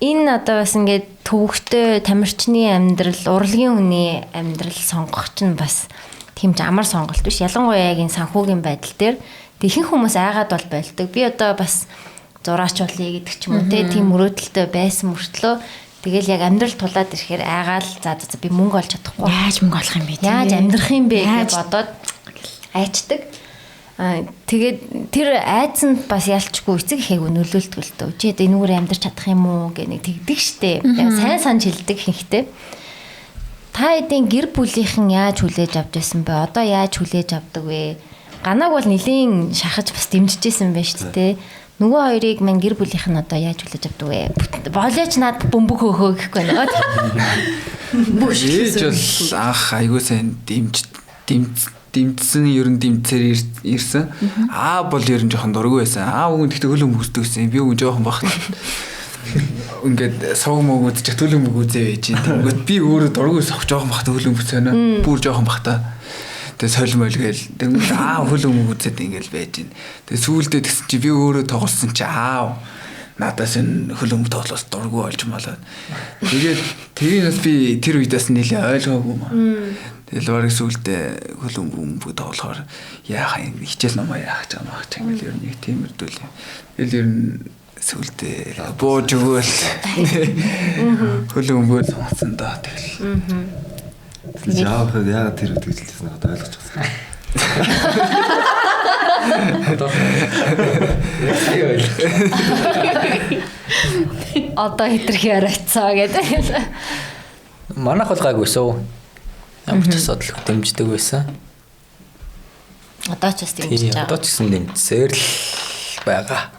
Энэ одоо бас ингээд төвөгтэй тамирчны амьдрал, урлагийн хүний амьдрал сонгох чинь бас тийм ч амар сонголт биш. Ялангуяа яг энэ санхүүгийн байдал дээр ихэнх хүмүүс айгаад бол болдог. Би одоо бас зураач болъё гэдэг ч юм уу тийм мөрөөдөлтэй байсан мөртлөө тэгэл яг амьдрал тулаад ирэхээр айгаал за за би мөнгө олж чадахгүй. Яаж мөнгө олох юм бэ? Яаж амьдрах юм бэ гэж бодоод айчдаг. Тэгээд тэр айдсанд бас ялчгүй эцэг эхээгүй нөлөөлдөг л дөө. Чи одоо энүүгээр амьдрч чадах юм уу гэх нэг тэгдэг штэ. Яг сайн санаж хэлдэг хинхтэй. Та хэдийн гэр бүлийнхэн яаж хүлээж авч байсан бэ? Одоо яаж хүлээж авдаг вэ? Ганааг бол нэлийн шахаж бас дэмжижсэн байх шүү дээ. Нөгөө хоёрыг мань гэр бүлийнх нь одоо яаж хүлээж авдаг вэ? Болооч над бөмбөг хөөхөө гэхгүй нөгөө. Ээж бол анх айгуу сайн дэмжсэн ер нь дэмцээр ирсэн. Аа бол ер нь жоохон дургүй байсан. Аа үгүй гэхдээ хөл өмг үздэг гэсэн. Би үгүй жоохон багт. Ингээд сувг мөг үзчих хөл өмг үзээ байж. Тэнгүүт би өөрөө дургүй сав жоохон багт хөл өмг цайна. Бүр жоохон багта. Тэгээ соль мойл гээл тэнгүүт аа хөл өмг үзээд ингээл байж гин. Тэгээ сүүлдээ тэгсэн чи би өөрөө тоглосон чи аав надаас энэ хөл өмг тоглолт дургүй болж малаад. Тэгээд тэрийг бас би тэр үедээс нэлээ ойлгоогүй маа. Тэгэл бараг сүүлдээ хөл өмг тоглохоор яах юм хичээл номоо яах гэж байгаа маа ч ингээл ер нь нэг тиймэрдүүл юм. Тэгэл ер нь сүүлдээ бууж өгөөл хөл өмгөө сонгосон доо тэгэл. Яагаад яагаад тэр үйл гэж хэлсэн надад ойлгож байгаа. Одоо хитрхи яриацаа гэдэг. Манайх бол гайгүй суу. Ямар ч асуудалгүй дэмждэг байсан. Одоо ч бас дэмжиж байгаа. Одоо ч гэсэн дэмжсээр л байгаа.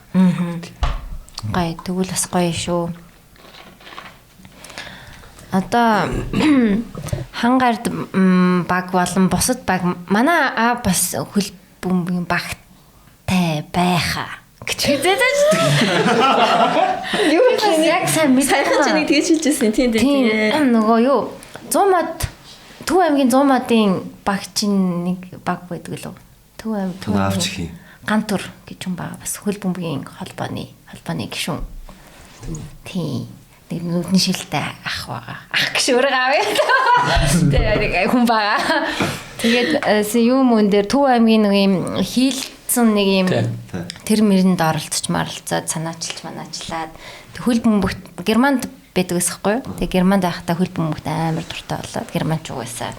Гай тэгвэл бас гоё шүү. Одоо хангард баг болон бусад баг манай аа бас хөл бөмбөгийн багтай байхаа. Гэж хэлээд. Юу юм яг сайн мэдээ. Саяхан ч нэг тэгж хэлжсэн. Тийм тийм. Нөгөө юу 100 мод Төв аймгийн 100 модын баг чинь нэг баг байдаг лөө. Төв аймаг Төв аавч хий. Гантур гэж юм байгаа. Бас хөл бөмбөгийн холбооны гишүүн. Тийм. Нэг нүдэн шилтэй ах байгаа. Ах гэж өөрөө аав. Тэгээ нэг хүн байгаа. Тэгээд юм мөн дээр Төв аймгийн нэг юм хийлцэн нэг юм тэр мэрэнд оролцож маралцаад санаачилж манаачлаад хөл бөмбөгт Германд байдаг гэсэхгүй юу. Тэгээ Германд байхдаа хөл бөмбөгт амар дуртай болоод германч угаасаа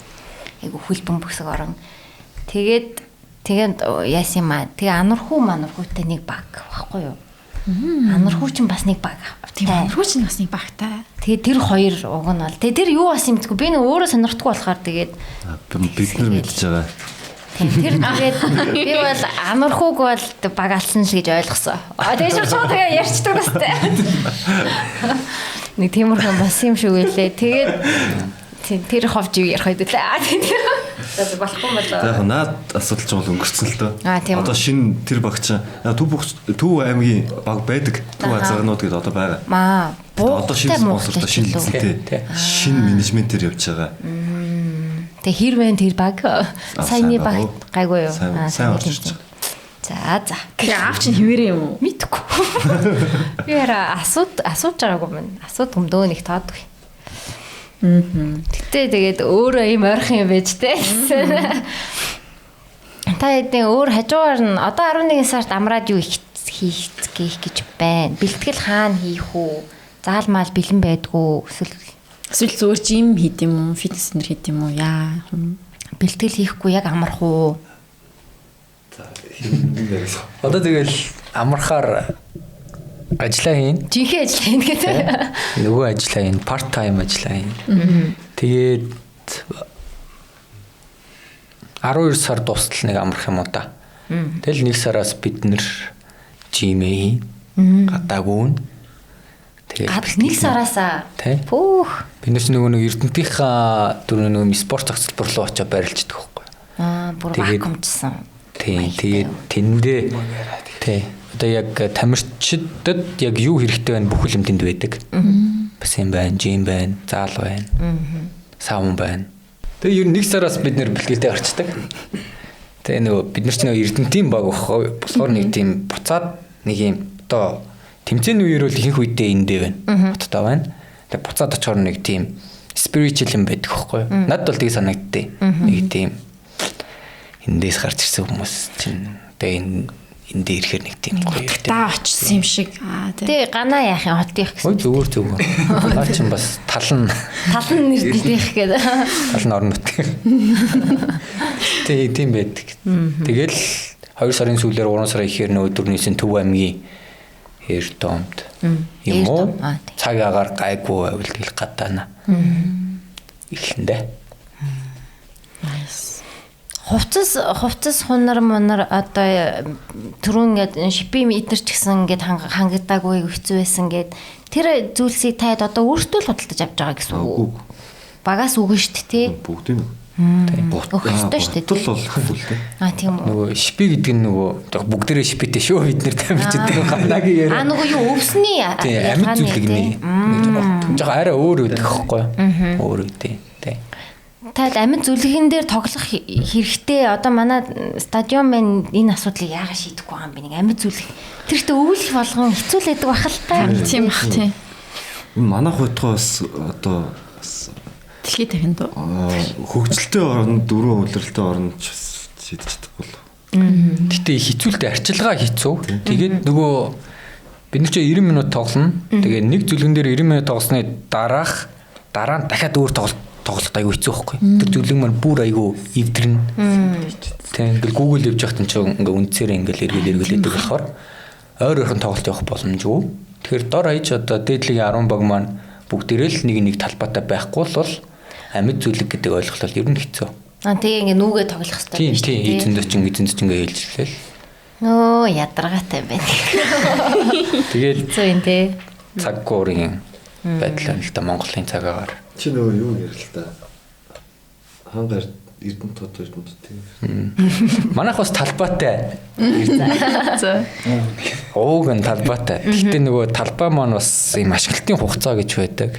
айгу хөл бөмбөксөг орон. Тэгээд яасан юм аа. Тэгээ анархуу манархуутай нэг баг багхгүй юу. Анархуу чинь бас нэг баг. Тийм анархуу чинь бас нэг багтай. Тэгээ тэр хоёр уг нь бол. Тэгээ тэр юу бас юм гэдэггүй. Би нэг өөрөө сонирхдаггүй болохоор тэгээд бид нар мэдж байгаа. Тийм тэр тэгээд би бол анархууг бол баг алсан л гэж ойлгосон. А тэгээд шууд тэгээ ярьчдаг бастай. Нэг тиймэрхэн бас юм шиг байлээ. Тэгээд тэр ховж юу ярих үед лээ. За болохгүй юм болоо. За яг наад асуудал ч бол өнгөрцөн л дөө. Одоо шинэ тэр баг чинь Төв аймгийн баг байдаг. Төв азарнууд гэдэг одоо байгаа. Маа. Одоо шинэ спонсортой шинэ эзэнтэй шинэ менежментээр явж байгаа. Тэг хэр байна тэр баг? Саяны баг гайгүй юу? Сайн орж ирж байгаа. За за. Тэгээ аав чинь хിവэрээ юм уу? Мэдгүй. Би яра асууж байгаагүй юм. Асууд өмдөө нэг тоодгүй. Гэтэ тэгээд өөрөө ийм ойрхон юм байж тээ. Та хэдийн өөр хажуугаар нь одоо 11 сард амраад юу хийх гэж байна. Бэлтгэл хаана хийх үү? Заалмаал бэлэн байдгүй. Эсвэл зүгээр жим хийд юм уу? Фитнес центр хийд юм уу? Яа. Бэлтгэл хийхгүй яг амрах уу? За хин ярьсан. Одоо тэгэл амрахаар ажиллаа хийн. Жинхэнэ ажиллаа хийн гэдэг. Нөгөө ажиллаа хийн, part time ажиллаа хийн. Тэгээд 12 сар дуустал нэг амрах юм уу та. Тэгэл 1 сараас бид нэр жимээ хийн. Гадаагүй. Тэгээд 1 сараасаа. Пүүх. Бид нар ч нөгөө нэг Эрдэнтийнхаа дөрөв нөгөө спорт цогцлбор руу очиж барилждаг байхгүй. Аа, бүр вакуумчсан. Тийм. Тэгээд тэндээ тий. Одоо яг тамирчдад яг юу хэрэгтэй байна бүхэл юм тэнд байдаг. Бассейн байна, жим байна, заал байна. Саун байна. Тэгээ ер нь 1 сараас бид нэр бэлтгэлтэй гарчдаг. Тэгээ нөгөө бид нар ч нөгөө Эрдэнтийн баг болохоор нэг тийм буцаад нэг юм одоо тэмцээний үеэр бол ихэнх үедээ эндээ байна. Хоттой байна. Тэгээ буцаад очихоор нэг тийм spiritual юм байдаг байхгүй юу? Надад бол тийг санагддээ. Нэг тийм эндээс гарч ирсэн хүмүүс чинь тэгээ энэ эндээ ирэхээр нэг тийм гоё юм. Та очсон юм шиг. Аа тий. Тий, ганаа яах юм хотынх гэсэн. Ой зүгээр зүгээр. Наа чинь бас тал нь эрдэнтийнх гэдэг. Тал нь орон нутгийн. Тий, тийм байдаг. Тэгэл 2 сарын сүүлээр 3 сарын ихээр нөгөө дөрөвнөөс Төв аймгийн Эрдомт юм уу? Цаг агаар гайгүй байвал тэгэл гадаана. Эхлэндээ. Nice. Хувцас хунар мунар одоо түрүүн ингээд шипи эднэр ч гэсэн ингээд хангагдаагүй хэцүү байсан гээд тэр зүйлсийг таад одоо өөртөө л худалдаж авч байгаа гэсэн үг. Багаас үгүй шүү дээ тий. Бүгдийг нь. Өгөх ёстой шүү дээ. Тул бол хэвгүй л дээ. Аа тийм үү. Нөгөө шипи гэдэг нь нөгөө бүгдээрээ шипитэй шүү бид нэр тамирчид ганагийн яриа. Аа нөгөө юу өвсний амьд зүйлэгний. Жохоо арай өөр өгөх байхгүй юу? Өөр үгүй тий. Та амьд зүлгэн дээр тоглох хэрэгтэй. Одоо манай стадион маань энэ асуудлыг яагаад шийдэхгүй байгаа юм бэ? Нэг амьд зүлэг. Тэр ихтэй өвлөх болгон хэцүү л байдаг бах л та. Тийм бах тий. Энэ манайх байтугай бас одоо бас дэлхийд дахинд хөгжилтэй орн дөрвөн улиралтай орн ч бас шийдэж чадахгүй л. Гэтэ хэцүүлтэй арчилгаа хэцүү. Тэгээд нөгөө бид нар чи 90 минут тоглоно. Тэгээд нэг зүлгэн дээр 90 минут тоглосны дараах дараа нь дахиад өөр тоглолт айгүй хэцүү байхгүй. Тэр зүлэг маань бүр айгүй эвдэрнэ. Тийм ингээл Google явж байхад чинь ингээ үндсээрээ ингээл эргэл эргэлээдэг болохоор ойр ойрхон тоглолт явах боломжгүй. Тэгэхээр дор хаяж одоо дээдлийн 10 баг маань бүгдээрээ л нэг нэг талбайтай байхгүй л бол амьд зүлэг гэдэг ойлголт бол ер нь хэцүү. Аа тэгээ ингээ нүгэ тоглох хэрэгтэй байна шүү дээ. Тийм эзэнд чинь ингээ хэлжлээ л. Нөө ядаргаатай юм байна. Тэгээд хэцүү юм те. Цаг гурийн байдал байна л да Монголын цагаагаар. Чи нөгөө юу ярил л та. Хангар Эрдэнэ тод Эрдэнэ тийм. Манайх бас талбайтай. За. Ууг нь талбайтай. Гэхдээ нөгөө талбай маань бас ийм ашиглалтын хугацаа гэж байдаг.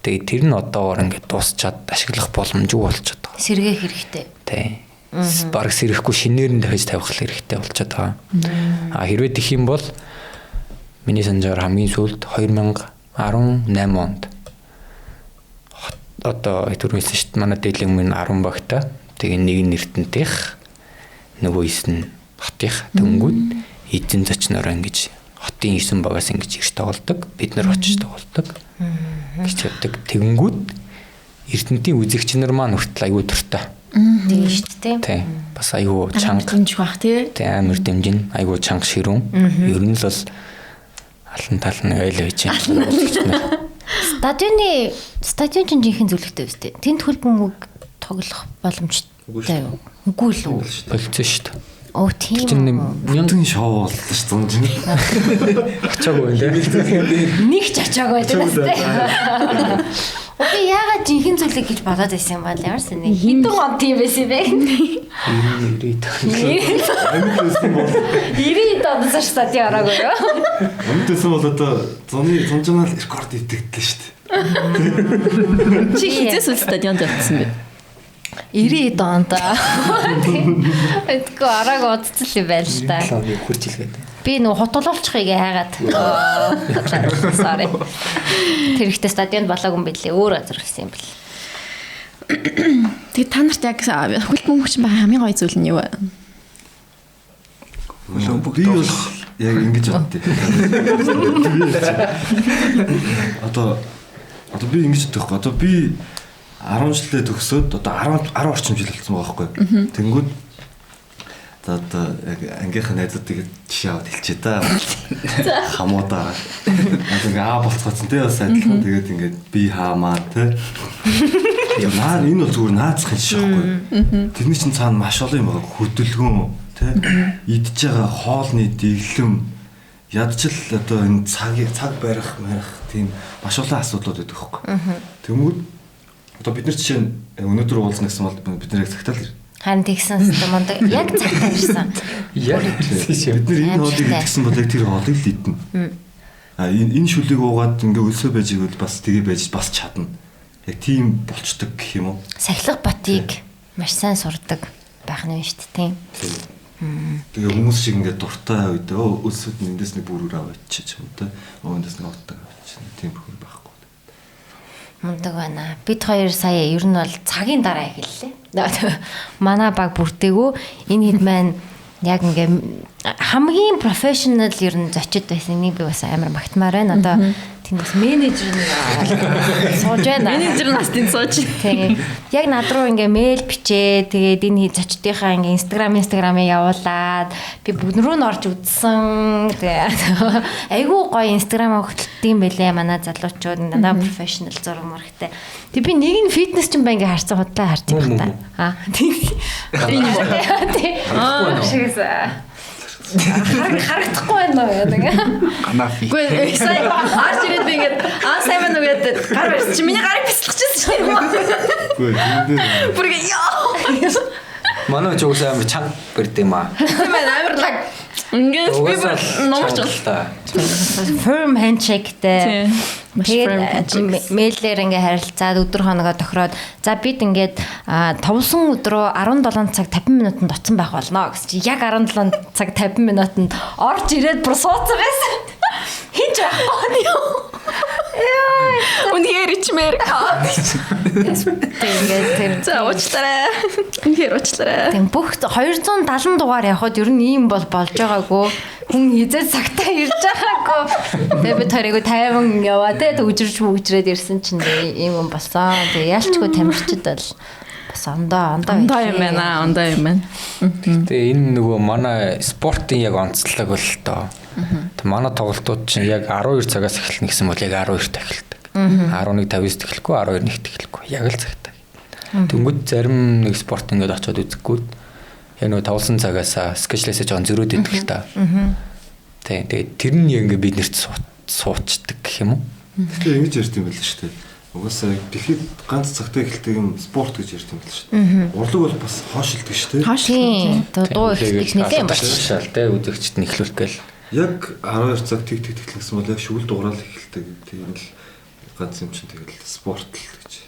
Тэгээ тэр нь одоогоор ингээд дуусчаад ашиглах боломжгүй болчиход байгаа. Сэргээх хэрэгтэй. Тий. Бараг сэрэхгүй шинээр нь дахиж тавих хэрэгтэй болчиход байгаа. А хэрвээ тэх юм бол миний санджаар хамгийн сүүлд 2018 онд одоо түрүү хэлсэн шүү дээ, манай дээдлийн өмнө 10 багта. Тэгээ нэг нь Эрдэнэтийнх, нөгөө 9 нь хотынх. Тэнгүүд эзэн зочнороо ингэж хотын 9 багаас ингэж ирж тоглодог. Бид нар очиж тоглодог. Гэж явдаг. Тэнгүүд Эрдэнэтийн үзэгч нар маань хүртэл аюу дуртай. Тийм шүү дээ. Тий. Бас аюу чанга. Дэмжих бах тий. Тий, амар дэмжин, аюу чанга ширүүн. Ер нь л бол алан тал нь айл байж байна. Стадион чинь жинхэнэ зүлэгтэй биз дээ. Тэнд хөл бөмбөг тоглох боломжтой юу? Үгүй л үү? Болцсон шүү дээ. Оо тийм. Чинь Бүтэн шоу боллоо шүү дээ. очоогүй юм дээ. Нэг ч очоогүй байдаг тий. Би яагаад жинхэнэ зүлэг гэж бодоод байсан юм бол ямар сони хэдэн он тийм байсан бэ? 90 Амьд байсан бол 90 оноос стадион ороогүй юу? амьд байсан бол одоо зуны зунжаанал рекорд идэвхтэй шүү дээ. Чи хизээс үл стадионд явцсан бэ? 90 онд. Тэгэхгүй арааг удцал юм байл л та. 97 оны үхэр жил гэдэг. Би нөгөө хотололчихыг хайгаад. Sorry. Тэр ихтэй стадионд болоогүй юм билээ. Өөр газар болсон юм бэл. Тэгээд та нарт яг хөл бөмбөгч байгаа хамгийн гоё зүйл нь юу вэ? Хөл бөмбөг Би бол тоглох. яг ингэж боддیں۔ Одоо би ингэж бодох байхгүй. Одоо би 10 жилдээ төгсөөд одоо 10 10 орчим жил болсон байгаа байхгүй. Тэнгүүд за одоо яг ангийнхаа найзуудыг жишээ аваад хэлчихье та. Хамуудаа. Одоо ингээ аа болцгооцсон тий бас адилхан. Тэгээд ингээд би хаамаа тий. Наа энэ бол зүгээр наацхын жишээ байхгүй. Тэрний чинь цаана маш олон юм байгаа. Хөдөлгөөн тий. Идж байгаа хоолны дэглэм ядчил одоо энэ цаг барих марих тийм маш олон асуудлууд байдаг байхгүй. Тэнгүүд одоо бид нар жишээ нь өнөөдөр уулзна гэсэн бол бид нар яг цагтаа л Харин тэгсэн хэвээр мундаг. Яг цагтаа ирсэн. Яг бид нар энэ хоолыг идсэн бол яг тэр хоолыг л идэнэ. А энэ шүлийг уугаад ингээ өлсөө байж ивэл бас тэгээ байж бас чадна. Яг тийм болчдөг гэх юм уу? Сахилга ботыг маш сайн сурдаг байх нь шүү дээ, тийм. Тэгээ хүмүүс шиг ингээ дуртай үед өлсөд нь эндээс нэг бүрүүр аваач ч юм уу те. Эндээс нэг отдог аваач. Тийм бүх юм байхгүй. Мундаг байна. Бид хоёр сая ер нь бол цагийн дараа эхэллээ. Манай баг бүртээгүү энэ хэд маань яг ингээ хамгийн профешнл ер нь зочид байсан. Энийг би бас амар магтмаар байна. Одоо тэнд бас менежер нь сууж байна. Менежер нь бас тэнд сууж. Тийм. Яг над руу ингээ мэйл бичээ. Тэгээд энэ зочдынхаа ингээ Instagram-ыг явуулаад би бүгд рүү нь орж үзсэн. Тэгээд айгүй гоё Instagram-аа хөтэлдэг юм байлээ манай залуучууд дандаа профешнл зураг мурагтай. Тэг би нэг нь фитнес ч юм ба ингээ харсан худлаа харж байгаа та. Аа тийм. Тийм. Шигээс. Харагдахгүй байна уу гэдэг. Ганафи. Үгүй сая арч ирээд би ингээд аа сайн байна уу гэдэг гар барьсан чи миний гарыг бяцлагчихсан шүү дээ. Үгүй энэ дээр Бүр ингээ ёо. Манай ч уусаа амар чанга барьд юм аа. Тийм байна амар лаг. Ингээд би бүр номорч л та. Firm handshake-тэй. Тийм. Маш firm handshake. Мэйлээр ингээ харилцаад өдөр хоногоо тохироод за бид ингээд товлсон өдрөө 17 цаг 50 минутанд очсон байх болно гэсэн чи яг 17 цаг 50 минутанд орж ирээд бүр сууцсан байсан. Хин ч байхгүй юм. Яа. Үнэхээр ичмээр. Тэг ингээд тэр За уучлаарай. Үнэхээр уучлаарай. Тийм бүх 270 дугаар явхад ер нь ийм бол болж байгаагүй. Хүн хизээ цагтаа ирж байгаагүй. Тэгээ бид хоёрыг 50 яваа те төгжирч мөгжрээд ирсэн чинь ийм юм болсон. Тэгээ ялчгүй тамирчид бол бас ондоо Ондоо юм байна. Ондоо юм байна. Тэгээ энэ нөгөө манай спортын яг онцлог бол тоо. Тэг манай тоглолтууд чинь яг 12 цагаас эхэлнэ гэсэн бол яг 12-т эхэлдэг. 11:59-т эхлэхгүй, 12-1-т эхлэхгүй. Яг л цагтаа. Тэнгүүд зарим нэг спорт ингээд очиод үзэхгүй. Яг нөгөө тоглосон цагаасаа скечлээсээ жоохон зөрөөд идэг л та. Тэг. Тэгээд тэр нь яг ингээд бид нэрт суучдаг гэх юм уу? Тэгэхээр ингэж ярьд юм байл шүү дээ. Угаасаа дэлхийд ганц цагтаа эхэлдэг юм спорт гэж ярьдаг юм л шүү дээ. Урлаг бол бас хоошилдог шүү дээ. Хоошилдог. Дуу эхэлдэг нэлээ юм байна. Шал те үзэгчд нь эхлүүлэх гээл. Яг 12 цаг тэг тэг тэглэсэн бол яг шүгэл дуграал эхэлдэг. Тийм л ганц юм чинь тэгэл спорт л гэж.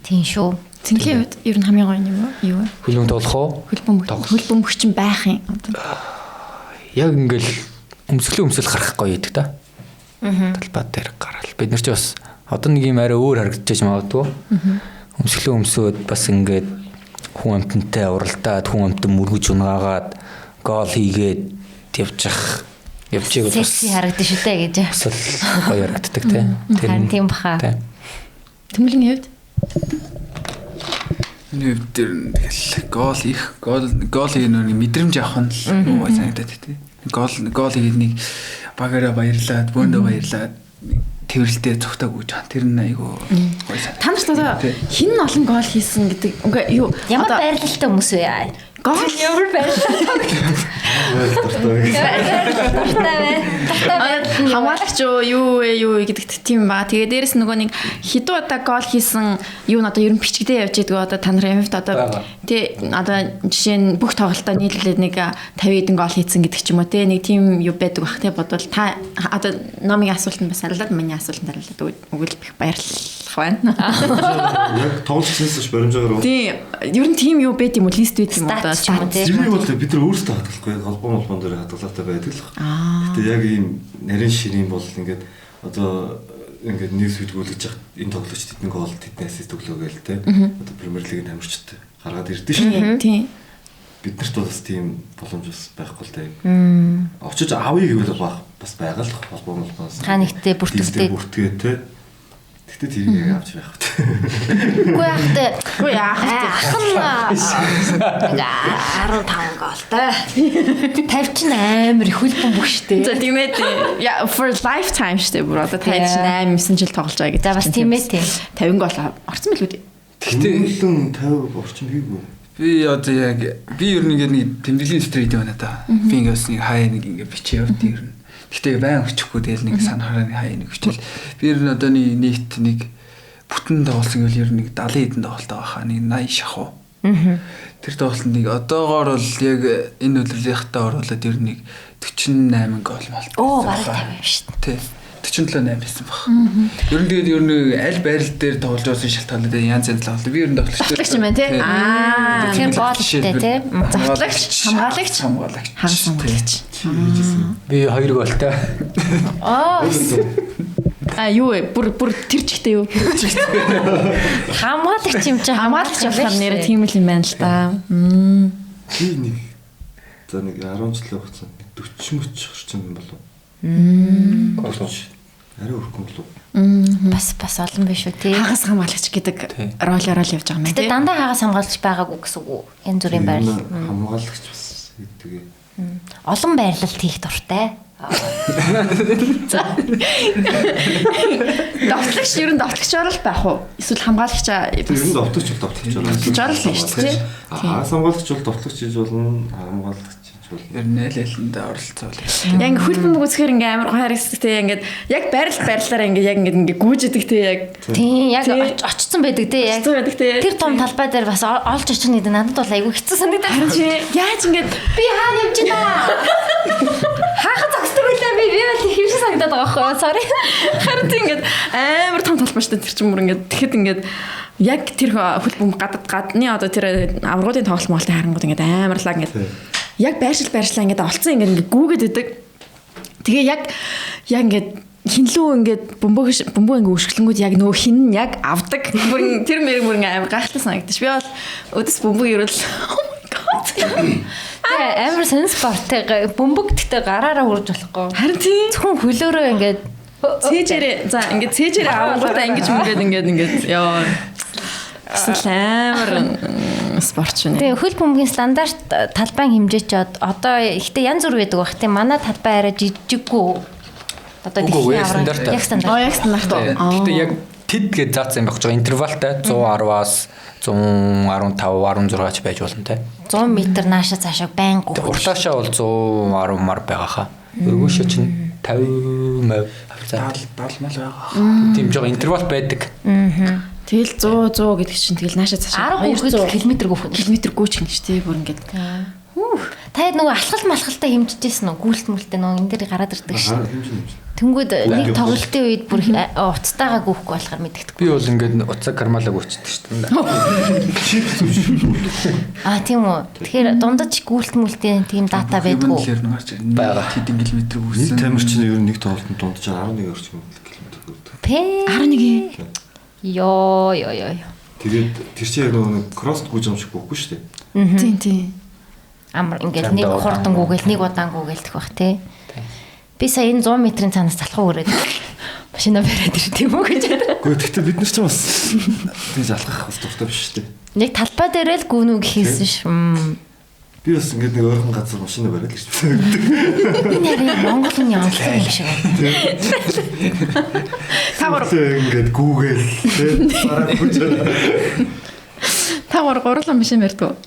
Тийм шүү. Цэнгэлийн хувьд ер нь хамгийн гоё юм уу? Юу вэ? Хөлбөмбөг тоглох уу? Хөлбөмбөг чинь байх юм. Яг ингээл өмсгөлөө өмсөл гарах гоё идэг та. Талбай дээр гараал. Бид нар ч бас одоо нэг юм арай өөр харагдчихэж магадгүй. Өмсгөлөө өмсөөд бас ингээд хүн амтантай уралдаад хүн амтан мөргөж унгаагаад гол хийгээд явчих явчихыг бас секси харагдаж шүү дээ гэж. Бас л гоё харагддаг те. Тэр тийм баха. Тэмүүлэн хувьд Миний хувьд тэр тэгэл гол их гол хийх нэг мэдрэмж авах нь л гоё санагдаад тий. Гол хийгээд нэг багаараа баярлаад, бөөндөө баярлаад тэрвэрлдээ цогтойг үж байгаа. Тэр нь айгүй гоё санагдав. Та нарт одоо хэн нь олон гол хийсэн гэдэг үгүй юу? Ямар байрлалтай хүмүүс вэ? Гол ямар байрлалтай? Дуртай вэ? Хамгаалагч юу юу вэ юу гэдэгт тийм ба. Тэгээ дээрэс нөгөө нэг хэдэн удаа гол хийсэн юу н одоо ер нь бичигдээ явж идэггүй одоо та нарын хувьд одоо тий одоо жишээ нь бүх тоглолтоо нийлүүлээд нэг 50 хэдэн гол хийсэн гэдэг ч юм уу тий нэг тийм юу байдаг бах тий бодвол та одоо номын асуултанд бас хариулаад миний асуултанд хариулаад өгвөл их баярлах байна. Яг тоглолцсноос ш баримжаагаар тий ер нь тийм юу байд юм уу лист байд юм уу одоо тэрийг бол бид нар өөрсдөө хадгалахгүй холбоон дээр хадгалаатай байдаг л. Гэтэ яг ийм нарийн ширийн бол ингээд одоо ингээд нэг сүдгүүлж яхад энэ тоглогч тэдний гол тэдний ассист өглөө гээл те. Одоо Премьер Лигийн тамирчид гаргаад ирдэ шүү дээ. Тийм. Биднэрт бол бас тийм боломж бас байхгүй л дээ. Очиж авъя гэвэл бас байгаа л холбоон холбоноос. Та нэгтээ бүртгэдэг. Бүртгээ те. Гэтэ тэрийг яг авч байх вэ. Үгүй яах вэ? Үгүй яах вэ? Ах нь 15 голтой. 50 чинь амар их хөлбөмбөг штэ. За тийм ээ. Yeah, for lifetime штэ бүр одоо 58 9 жил тоглож байгаа гэдэг. За бас тийм ээ тийм. 50 гол орсон билүү дээ. Тэгтээ 50 орчим хийгүй. Би одоо яг би ер нь ингээд нэг тэмдэглэлийн дэвтэр хийдэг байна та. Би ингээд бас нэг хаяа нэг ингээд бичээ явд ер нь. Гэхдээ байн өчөхгүй тэгэл нэг санахаараа нэг хаяа нэг өчөл. Би ер нь одоо нэг нийт нэг бүтэн тоглосон гэвэл ер нь нэг 70 хэдэн тоглолт байгаа хаа нэг 80 шахуу. Тэр тоглолтод нэг одоогоор бол яг энэ үлрэлийнхтэй оруулаад ер нь нэг 48 гол малт. Оо бараг 50 юм шүү дээ. Тий. 47 8 байсан баг. Ер нь тэгээд ер нь аль байрал дээр тоглож байсан шалтгаалаад янз янз тоглолт. Би ер нь тоглогч. Тоглогч юм байна тий. Аа. Тэгэхээр боолтой тий. Зовтлогч, хамгаалагч, хамгаалагч. Хагас хамгаалагч. Би 2 голтой. Аа. А юу вэ? Бүр тэр чигтээ юу? Хамгаалагч юм чи хамгаалагч болохоор нэрээ тийм л юм байна л да. Би нэг за нэг 10 жилийн хугацаанд 40 мөч орчим юм болов. Гол. Арай өрхөн болов. Бас олон биш үү тий. Хагас хамгаалагч гэдэг ролоор л явж байгаа юм тий. Гэтэ дандаа хагас хамгаалагч байгаагүй гэсэн үг үү? Янз бүрийн байрлал. Хамгаалагч бас гэдэг. Олон байрлалт хийх дуртай. За. Довтлогч ер нь довтлогчоор л байх уу? Эсвэл хамгаалагч ер нь довтлогч бол довтлогчоор. Довтлогчоор л байна шүү дээ. Хагас хамгаалагч бол довтлогч хийж болно, хамгаалагч хийж болно. Ер нь аль алиндаа оролцоол. Яг ингээ хөл бөмбөг үзэхээр ингээ амар гоё харагддаг те ингээд яг байрал байрлалаараа ингээ яг ингээ гүйж идэг те яг. Тийм яг очсон байдаг те яг. Очсон байдаг те. Тэр том талбай дээр бас олж очих нэг надад бол айгүй хэцүү санагдаад. Харин чи яаж ингээд би хаана явж байна? Хаахад зогсдог байлаа би бол их юм шиг санагдаад байгаа байхгүй юу? Sorry. Харин тийм ингээд амар том талбай шүү дээ тэр чинь бүр ингээд тэгэхэд ингээд яг тэр хөл бөмбөг гадны одоо тэр аврагуудын тоглолт моолтын харангууд ингээд амар лаг ингээд яг байршил байршлаа ингээд олцсон ингээд ингээд гүүгээд идэг. Тэгээ яг ингээд хинлүү ингээд бөмбөг ингээд өшгөлөнгүүд яг нөгөө хин нь яг авдаг. Бүр тэр мэр бүр ингээд амар гайхалтай санагдчих. Би бол өдөс бөмбөг ерөөл oh my god. Тэгээ амар сонь спорттой бөмбөг гэхдээ гараараа хурж болохгүй. Харин тийм. Зөвхөн хөлөөрөө ингээд цээжээрээ за ингээд цээжээрээ авангуудаа ингэж мөнгөд ингээд ингээд ёо. Эсвэл амар спорт шүнэ. Тэгээ хөл бөмбөгийн стандарт талбайн хэмжээ ч одоо ихтэй янз бүр байдаг бах. Тийм манай талбай арай жижиггүй. Одоо дэлхийн авраг яг стандарт. Яг стандарт. Гэтэ яг тэд гэж заасан юм байх ч интервалтай 110-аас 115, 16 ч байж болно те. 100 м нааша цаашаа байнга гүөх. Уртаашаа бол 110 мар байгаа хаа. Өргөөшөө чинь 50 мав. 70 мал байгаа. Тийм жоо интервал байдаг. Тэгэл 100 100 гэдэг чинь тэгэл нааша цаашаа 200 км гүөх. Километр гүйч гэнэ шүү дээ бүр ингээд. Та нөгөө алхал малхалтай хэмжижсэн үү? Гүйлт мүлтээ нөгөө энэ дээр гараад ирдэг шүү. Тэнгүүд нэг тоглолтын үед бүр уцтайгаа гүйхгүй болохоор мэддэхгүй. Би бол ингээд уцаа кармалаа гүйчдэг шүү дээ. Аа тийм үү. Тэгэхээр дундаж гүйлт мүлтийн тийм дата байдгүй. Байгаа. Хэдэн километр гүйсэн. Нэг тамирч нь ер нь нэг тоглолтод дундаж 11 орчим километр гүйдэг. 11. Йоо ёо ёо. Тэгээд тэр чинь яг нөгөө кросс гүйж юм шиг гүйхгүй шүү дээ. Тийм тийм. Амар ингээд нэг хурдан гүгээл нэг удаан гүгээл тэх бах тий. Би сая энэ 100 метрийн цаанаас залхуу өрөөд машина бариад ирд юм уу гэж. Гэхдээ тэгтээ бид нар ч бас тэгж алхах бас дуртай биш шүү дээ. Нэг талбай дээрээ л гүн үү гэхээсэн ш. Би бас ингээд нэг ойрхон газар машина бариад л ирсэн. Энэ харин Монгол хүний онцлог юм шиг байна. Та гур ингээд гүгээл тий. Сараа гүйж. Та гур гурлан машин барьдаг уу?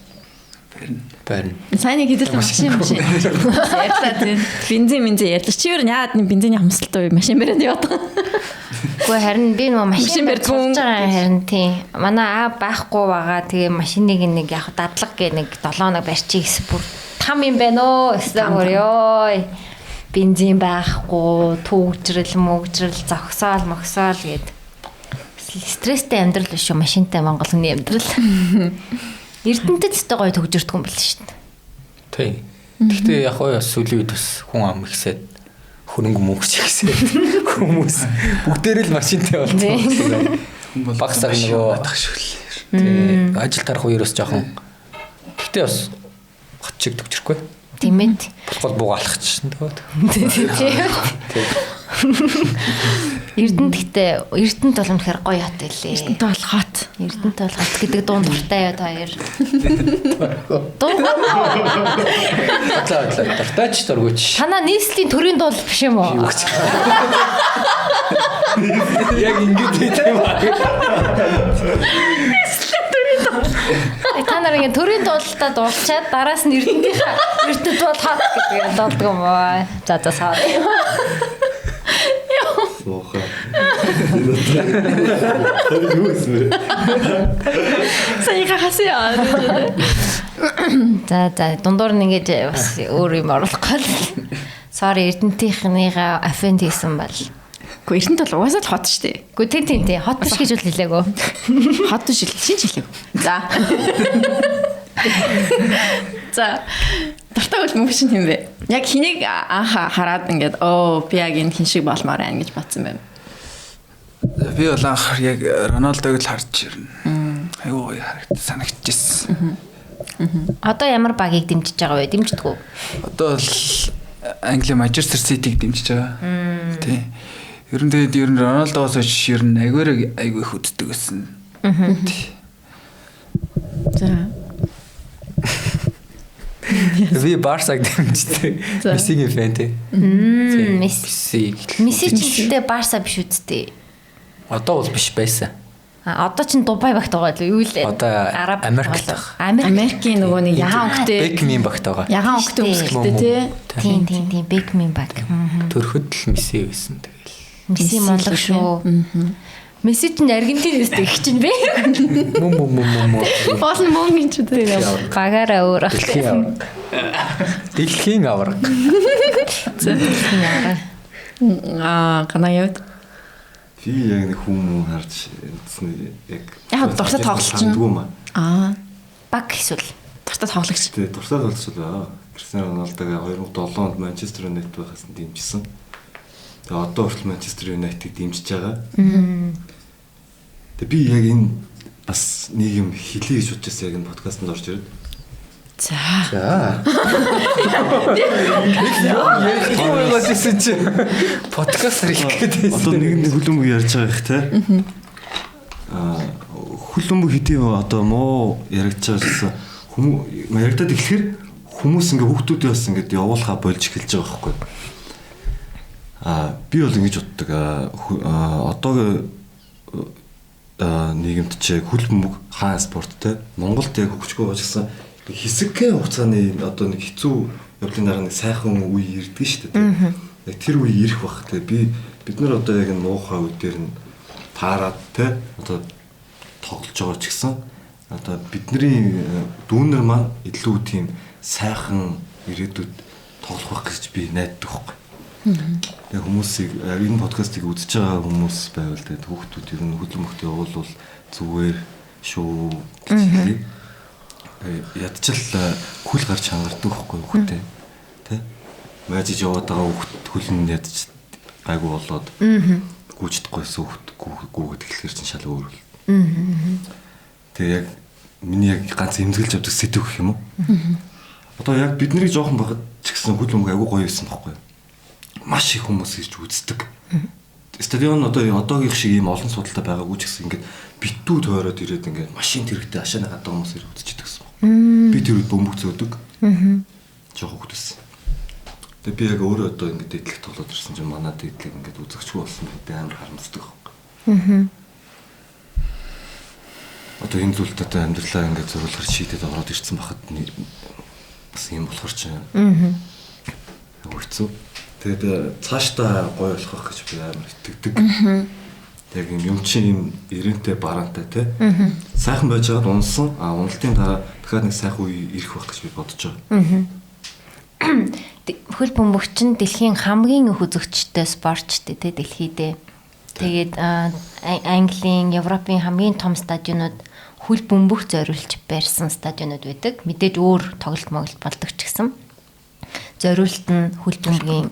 Барина. Сайн нэг хэдэл машин ярьлаа тийм. Бензин ярьлаа. Чи юу яагаад нэг бензиний хомсдолтой машин бариад яваад байгаа. Үгүй харин би нөгөө машин барьж байгаа харин тийм. Манай аа байхгүй байгаа. Тэгээ машиныг нэг яг дадлага гэ нэг 7 хоног барьчих гэсэн бүр там юм байна өө. Эсвэл бүр ёо. Бензин байхгүй, түүгжрэл, мөгжрэл, зогсоол, могсоол гэд. Стресстэй амьдрал биш үү машинтай Монгол хүний амьдрал. Эрдэнэтэд өстой гоё төгжөрдөг юм байл шүү дээ. Тийм. Гэхдээ яг гоё сүүлийн үед бас хүн ам ихсээд хөрөнгө мөнгө ч ихсээд хүмүүс бүгдээрээ л машинтай болсон. Баг сар нөгөө тийм ажил тарах үеэр бас жоохон. Гэхдээ бас хот чиг төгжөрөхгүй. Тийм ээ. Болохгүй бууга алхах чинь тэгээд. Тийм. Эрдэнэт гэхдээ Эрдэнэт бол үнэхээр гоё хот байлээ. Эрдэнэт бол хот. Эрдэнэт бол хот гэдэг дуун дуртай юу та хоёр. Дуу. За за дуртай ч дургүйч. Танаа нийслэлийн төрийн дуул биш юм уу? Яг ингэж хэлээ юм аа. Нийслэлийн төрийн дуул. Та нар ингэ төрийн дуулалтаа дуулчаад дараас нь Эрдэнэтийнхаа Эрдэнэт бол хот гэдэг дуулдаг юм уу? За за sorry. Муухай. Тэр юу юм бэ? Саяха хасъя. За за дундуур нь ингэж бас өөр юм оруулахгүй л. Sorry Эрдэнэтийнхнийгаа offend хийсэн бол. Гэхдээ Эрдэнэт бол угаасаа л хот шүү дээ. Гэхдээ тийм тийм хот биш гэж бол хэлээгөө. Хот биш шинж хэлээгөө. За. За. Дуртай үл мөнгө шин юм бэ? Яг хэнийг анх хараад ингээд оо би яг энэ хин шиг болмоор байна гэж бодсон байна. Би бол анх яг Роналдог л харж ирнэ. Айгуу гоё харагд санагдчихсэн. Одоо ямар багийг дэмжиж байгаа вэ? Дэмждэг үү? Одоо бол Англи Манчестер Ситиг дэмжиж байгаа. Тийм. Ер нь тэгээд ер нь Роналдогоос хойш ер нь Агуэрог айгуу их үздэг байсан. За. Би Барсаг дэмждэг. Мессигийн фэн тий. Месси. Месси ч гэхдээ Барса биш үсттэй. Одоо бол биш байсан. А одоо чинь Дубай багт байгаа л юу лээ? Одоо Америкт байгаа. Америкийн нөгөө нэг ягаан өнгөтэй Бекмийн багт байгаа. Ягаан өнгөтэй өмсгөлтэй тий. Тийм тийм тийм Бекмийн баг. Төрөхөд л Месси байсан тэгэл. Месси мундаг шүү. Месси чинь Аргентинээс дэх чинь бэ? Мөн мөн мөн мөн мөн. Боол нь мөн юм чи тийм. Багаараа өөр ах. Дэлхийн аварга. Дэлхийн аварга. Аа, гана явд. Би яг нэг хүмүүс харж үзсэн яг яг дуртай тоглолч нь. Аа. Баг эсвэл дуртай тоглогч. Тий, дуртай тоглогч л аа. Кристиано Роналдог 2007 онд Манчестер Юнайтед байхаас нь дэмжсэн. Тэгээ одоо хүртэл Манчестер Юнайтедыг дэмжиж байгаа. Тэгээ би яг энэ бас нэг юм хэлье гэж бодож байсан яг энэ подкастэнд орж ирээд. За. За. Юу ярьсан чи подкаст хийх гээд байсан. Одоо нэг нэг хөлбөмбөг ярьж байгаа их те. Аа хөлбөмбөг хэдий одоо муу яригдж байгаа гэсэн хүмүүс яригдаад эхлэхээр хүмүүс ингээ хүүхдүүдээ бас ингээд явуулахаа болж эхэлж байгаа байхгүй. Аа би бол ингэж боддог. Одоо нийгэмд чи хөлбөмбөг хаан спорт те Монголд яг хөгжихгүй байгаа гэсэн хэсэгхэн хугацааны одоо нэг хэцүү явдлын дараа нэг сайхан үе ирдэг шүү дээ. Яг тэр үе ирэх бах те. Бид нар одоо яг энэ муухай үе дээр нь таарад те одоо тоглож байгаа ч гэсэн одоо бидний дүүнер маань илүү тийм сайхан ирээдүйд тоглох байх гэж би найддаг байхгүй. Тэгээ хүмүүсийг энэ подкастыг үзэж байгаа хүмүүс байвал тэгээ хүүхдүүд ер нь хөлбөмбөгт явуулвал зүгээр шүү гэж хэлье. Ядчил хөл гарч хангардаг байхгүй хүүхдээ. Тэ? Майжиж яваад байгаа хүүхд хөл нь ядч гайгүй болоод гүйж чадахгүйсэн хүүхд гүүгээд эхлэхэр чинь шал өөр бол. Тэгээ яг миний яг ганц эмзэглэж авдаг сэдв гэх юм уу? Одоо яг бид нарыг жоохон байхад ч гэсэн хөл бөмбөг айгүй гоё байсан байхгүй юу? Маш их хүмүүс ирж үздэг. Стадион одоо одоогийнх шиг ийм олон судалтай байгаагүй ч гэсэн ингээд битүү тойроод ирээд ингээд машин тэрэгтэй ашааны гадаа хүмүүс ирж үзчихдэг гэсэн байна. Би тэр үед бөмбөг зөөдөг. Жоохон хүүхэд байсан. Тэгээ би яг өөрөө одоо ингээд дээдлэх тоглоод ирсэн чинь манай дээдлэг ингээд үзэгчгүй болсон би амар харамсдаг байхгүй. Одоо энэ зүйлд одоо амьдралаа ингээд зурлахар шийдээд ороод ирсэн бахад бас юм болохоор чинь хэцүү. Тэгээд цаашдаа гоё болох байх гэж би амар итгэдэг. Яг юм чинь юм эрентэй бараантай те. Сайхан байж байгаад унсан. А уналтын дараа дахиад нэг сайхан үе ирэх байх гэж би бодож байгаа. Хөл бөмбөг чинь дэлхийн хамгийн их үзэгчтэй спортч те дэлхийдээ. Тэгээд Английн, Европын хамгийн том стадионууд хөл бөмбөг зориулж барьсан стадионууд байдаг. Мэдээж өөр тоглолт моглолт болдог ч гэсэн. Зориулт нь хөл бөмбөгийн.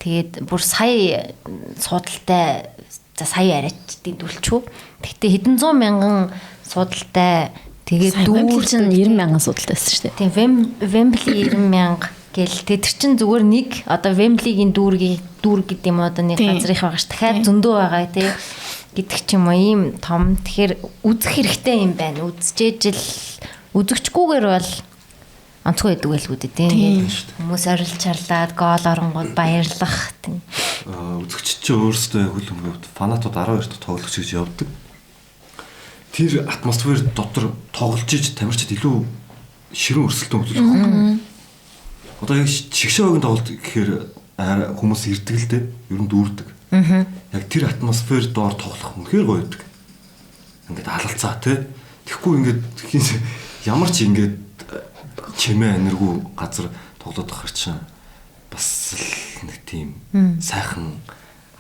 Тэгээд бүр сая суудалтай, за сая арайч дэндүүлчихв. Тэгтээ хэдэн зуун мянган суудалтай. Тэгээд дүүр чинь 90 мянган суудалтай байсан шүү дээ. Тийм, Вембли 90 мянга гэл. Тэгээд тэр чинь зүгээр нэг одоо Вемблигийн дүүрэг гэдэг юм одоо нэг газрынх байгаа ш. Дахиад зөндөө байгаа тий гэдэг ч юм уу ийм том. Тэгэхээр үзэх хэрэгтэй юм байна. Үзчихээж л үзэгчгүйгээр бол онцгой байдаг байлгүй дээ тийм. Хүмүүс орилж чарлаад гол оронгууд баярлах тийм. Үзэгч чинь өөрсдөө хөл бөмбөг фанатууд 12 дахь тоглогч гэж явдаг. Тэр атмосфер дотор тоглож иж тамирчид илүү ширүүн өрсөлдөөн үзүүлэх байхгүй. Одоо яг шигшээ өгийн тоглолт гэхээр хүмүүс ирдэг л дээ. Ер нь дүүрдэг. Яг тэр атмосфер доор тоглох үнэхээр гоё байдаг. Ингээд алалцаа тий. Тэгэхгүй ингээд ямар ч ингээд чимээ аниргүй газар тоглоод байхаар чинь бас л нэг тийм сайхан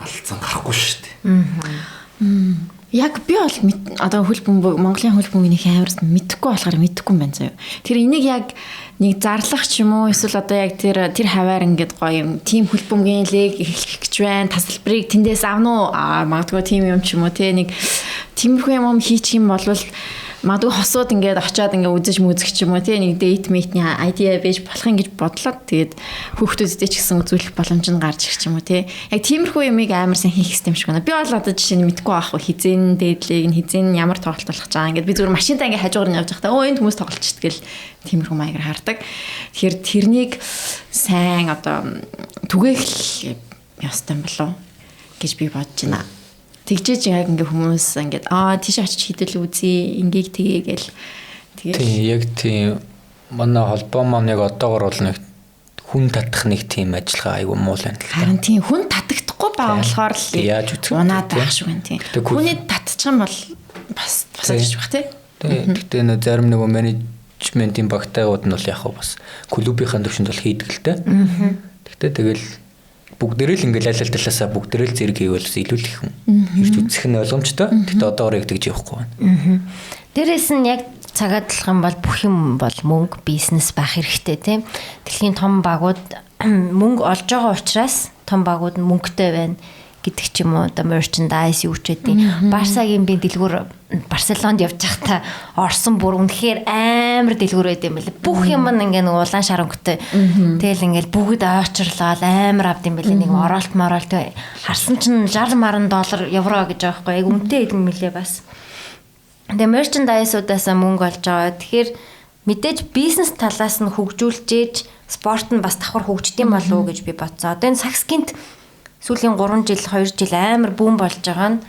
алцсан гарахгүй шүү дээ. Яг би бол одоо хөл бөмбөг Монголын хөл бөмбөгийн амар мэдэхгүй болохоор мэдэхгүй юм байна заяа. Тэр энийг яг нэг зарлах ч юм уу эсвэл одоо яг тэр хаваар ингээд гоё юм тим хөл бөмбөгийн лиг эхлэх гэж байна. Тасалбарыг тэндээс авна уу? Аа магадгүй тим юм ч юм уу те нэг тиймэрхүү юм хийчих юм болвол магадгүй хосууд ингээд очиад ингээд үзэж мүзэх ч юм уу тий нэг дейт мейтний idea байж болох юм гэж бодлоо. Тэгээд хүүхдүүдтэй ч гэсэн үзүүлэх боломж нь гарч ирэх ч юм уу тий. Яг тиймэрхүү юмыг амар сайн хийх хэрэгтэй юм шиг байна. Би бол одоо жишээ нь мэдэхгүй байхгүй хизэн дээдлийг нь хизэн ямар тоглолт болох чаа ингээд би зүгээр машинтаа ингээд хажуугаар нь явж байхдаа өө энд хүмүүс тоглолч тэгэл тиймэрхүү маягаар хардаг. Тэгэхээр тэрнийг сайн одоо түгээх ёстой юм болов гэж би бодож байна. Тэгжээж яг ингээ хүмүүс ингээд аа тийш очиж хідэл үзье, ингийг тгээ гэл тэгэл. Тийм, яг тийм манай холбоо маань яг одоогор бол нэг хүн татах нэг тийм ажиллагаа айгүй муу л байна л та. Харин тийм хүн татагдахгүй байгаа болохоор л яаж үзэх унаад байх шиг байна тийм. Хүний татчих юм бол бас босож ирж байх тий. Тийм. Гэтэ нөө зарим нөгөө менежментийн багтайгууд нь бол яг бас клубийнхаа төвшөнд бол хийдэг л дээ. Гэтэ тэгэл бүгдээрээ л ингээл аль аль талаасаа бүгдээрээ л зэрэг хийвэл бас илүү л их юм. Ирж үзэх нь ойлгомжтой. Гэтэ одоогор яг тэгж явахгүй байна. Дээрээс нь яг цагаатлах юм бол бүх юм бол мөнгө, бизнес байх хэрэгтэй тийм. Дэлхийн том багууд мөнгө олж байгаа учраас том багууд нь мөнгөтэй байна гэдэг ч юм уу. Одоо merchandise юу ч гэдэг. Барсагийн би дэлгүүр Барселонд явж байхдаа орсон бүр үнэхээр амар дэлгүүр байд юм бэлээ. Бүх юм нь ингээ нэг улаан шар өнгөтэй. Тэгэл ингээл бүгд ойчрлол амар авд юм бэлээ. Нэг ороолт мороолт харсан чинь 60 маран доллар евро гэж байгаа байхгүй. Яг үнэтэй юм бэлээ бас. Тэгээ merchandise-уудаас мөнгө олж байгаа. Тэгэхээр мэдээж бизнес талаас нь хөгжүүлжээж спорт нь бас давхар хөгждөм болов уу гэж би бодсон. Одоо энэ сакскинт сүүлийн 3 жил 2 жил амар бүүн болж байгаа нь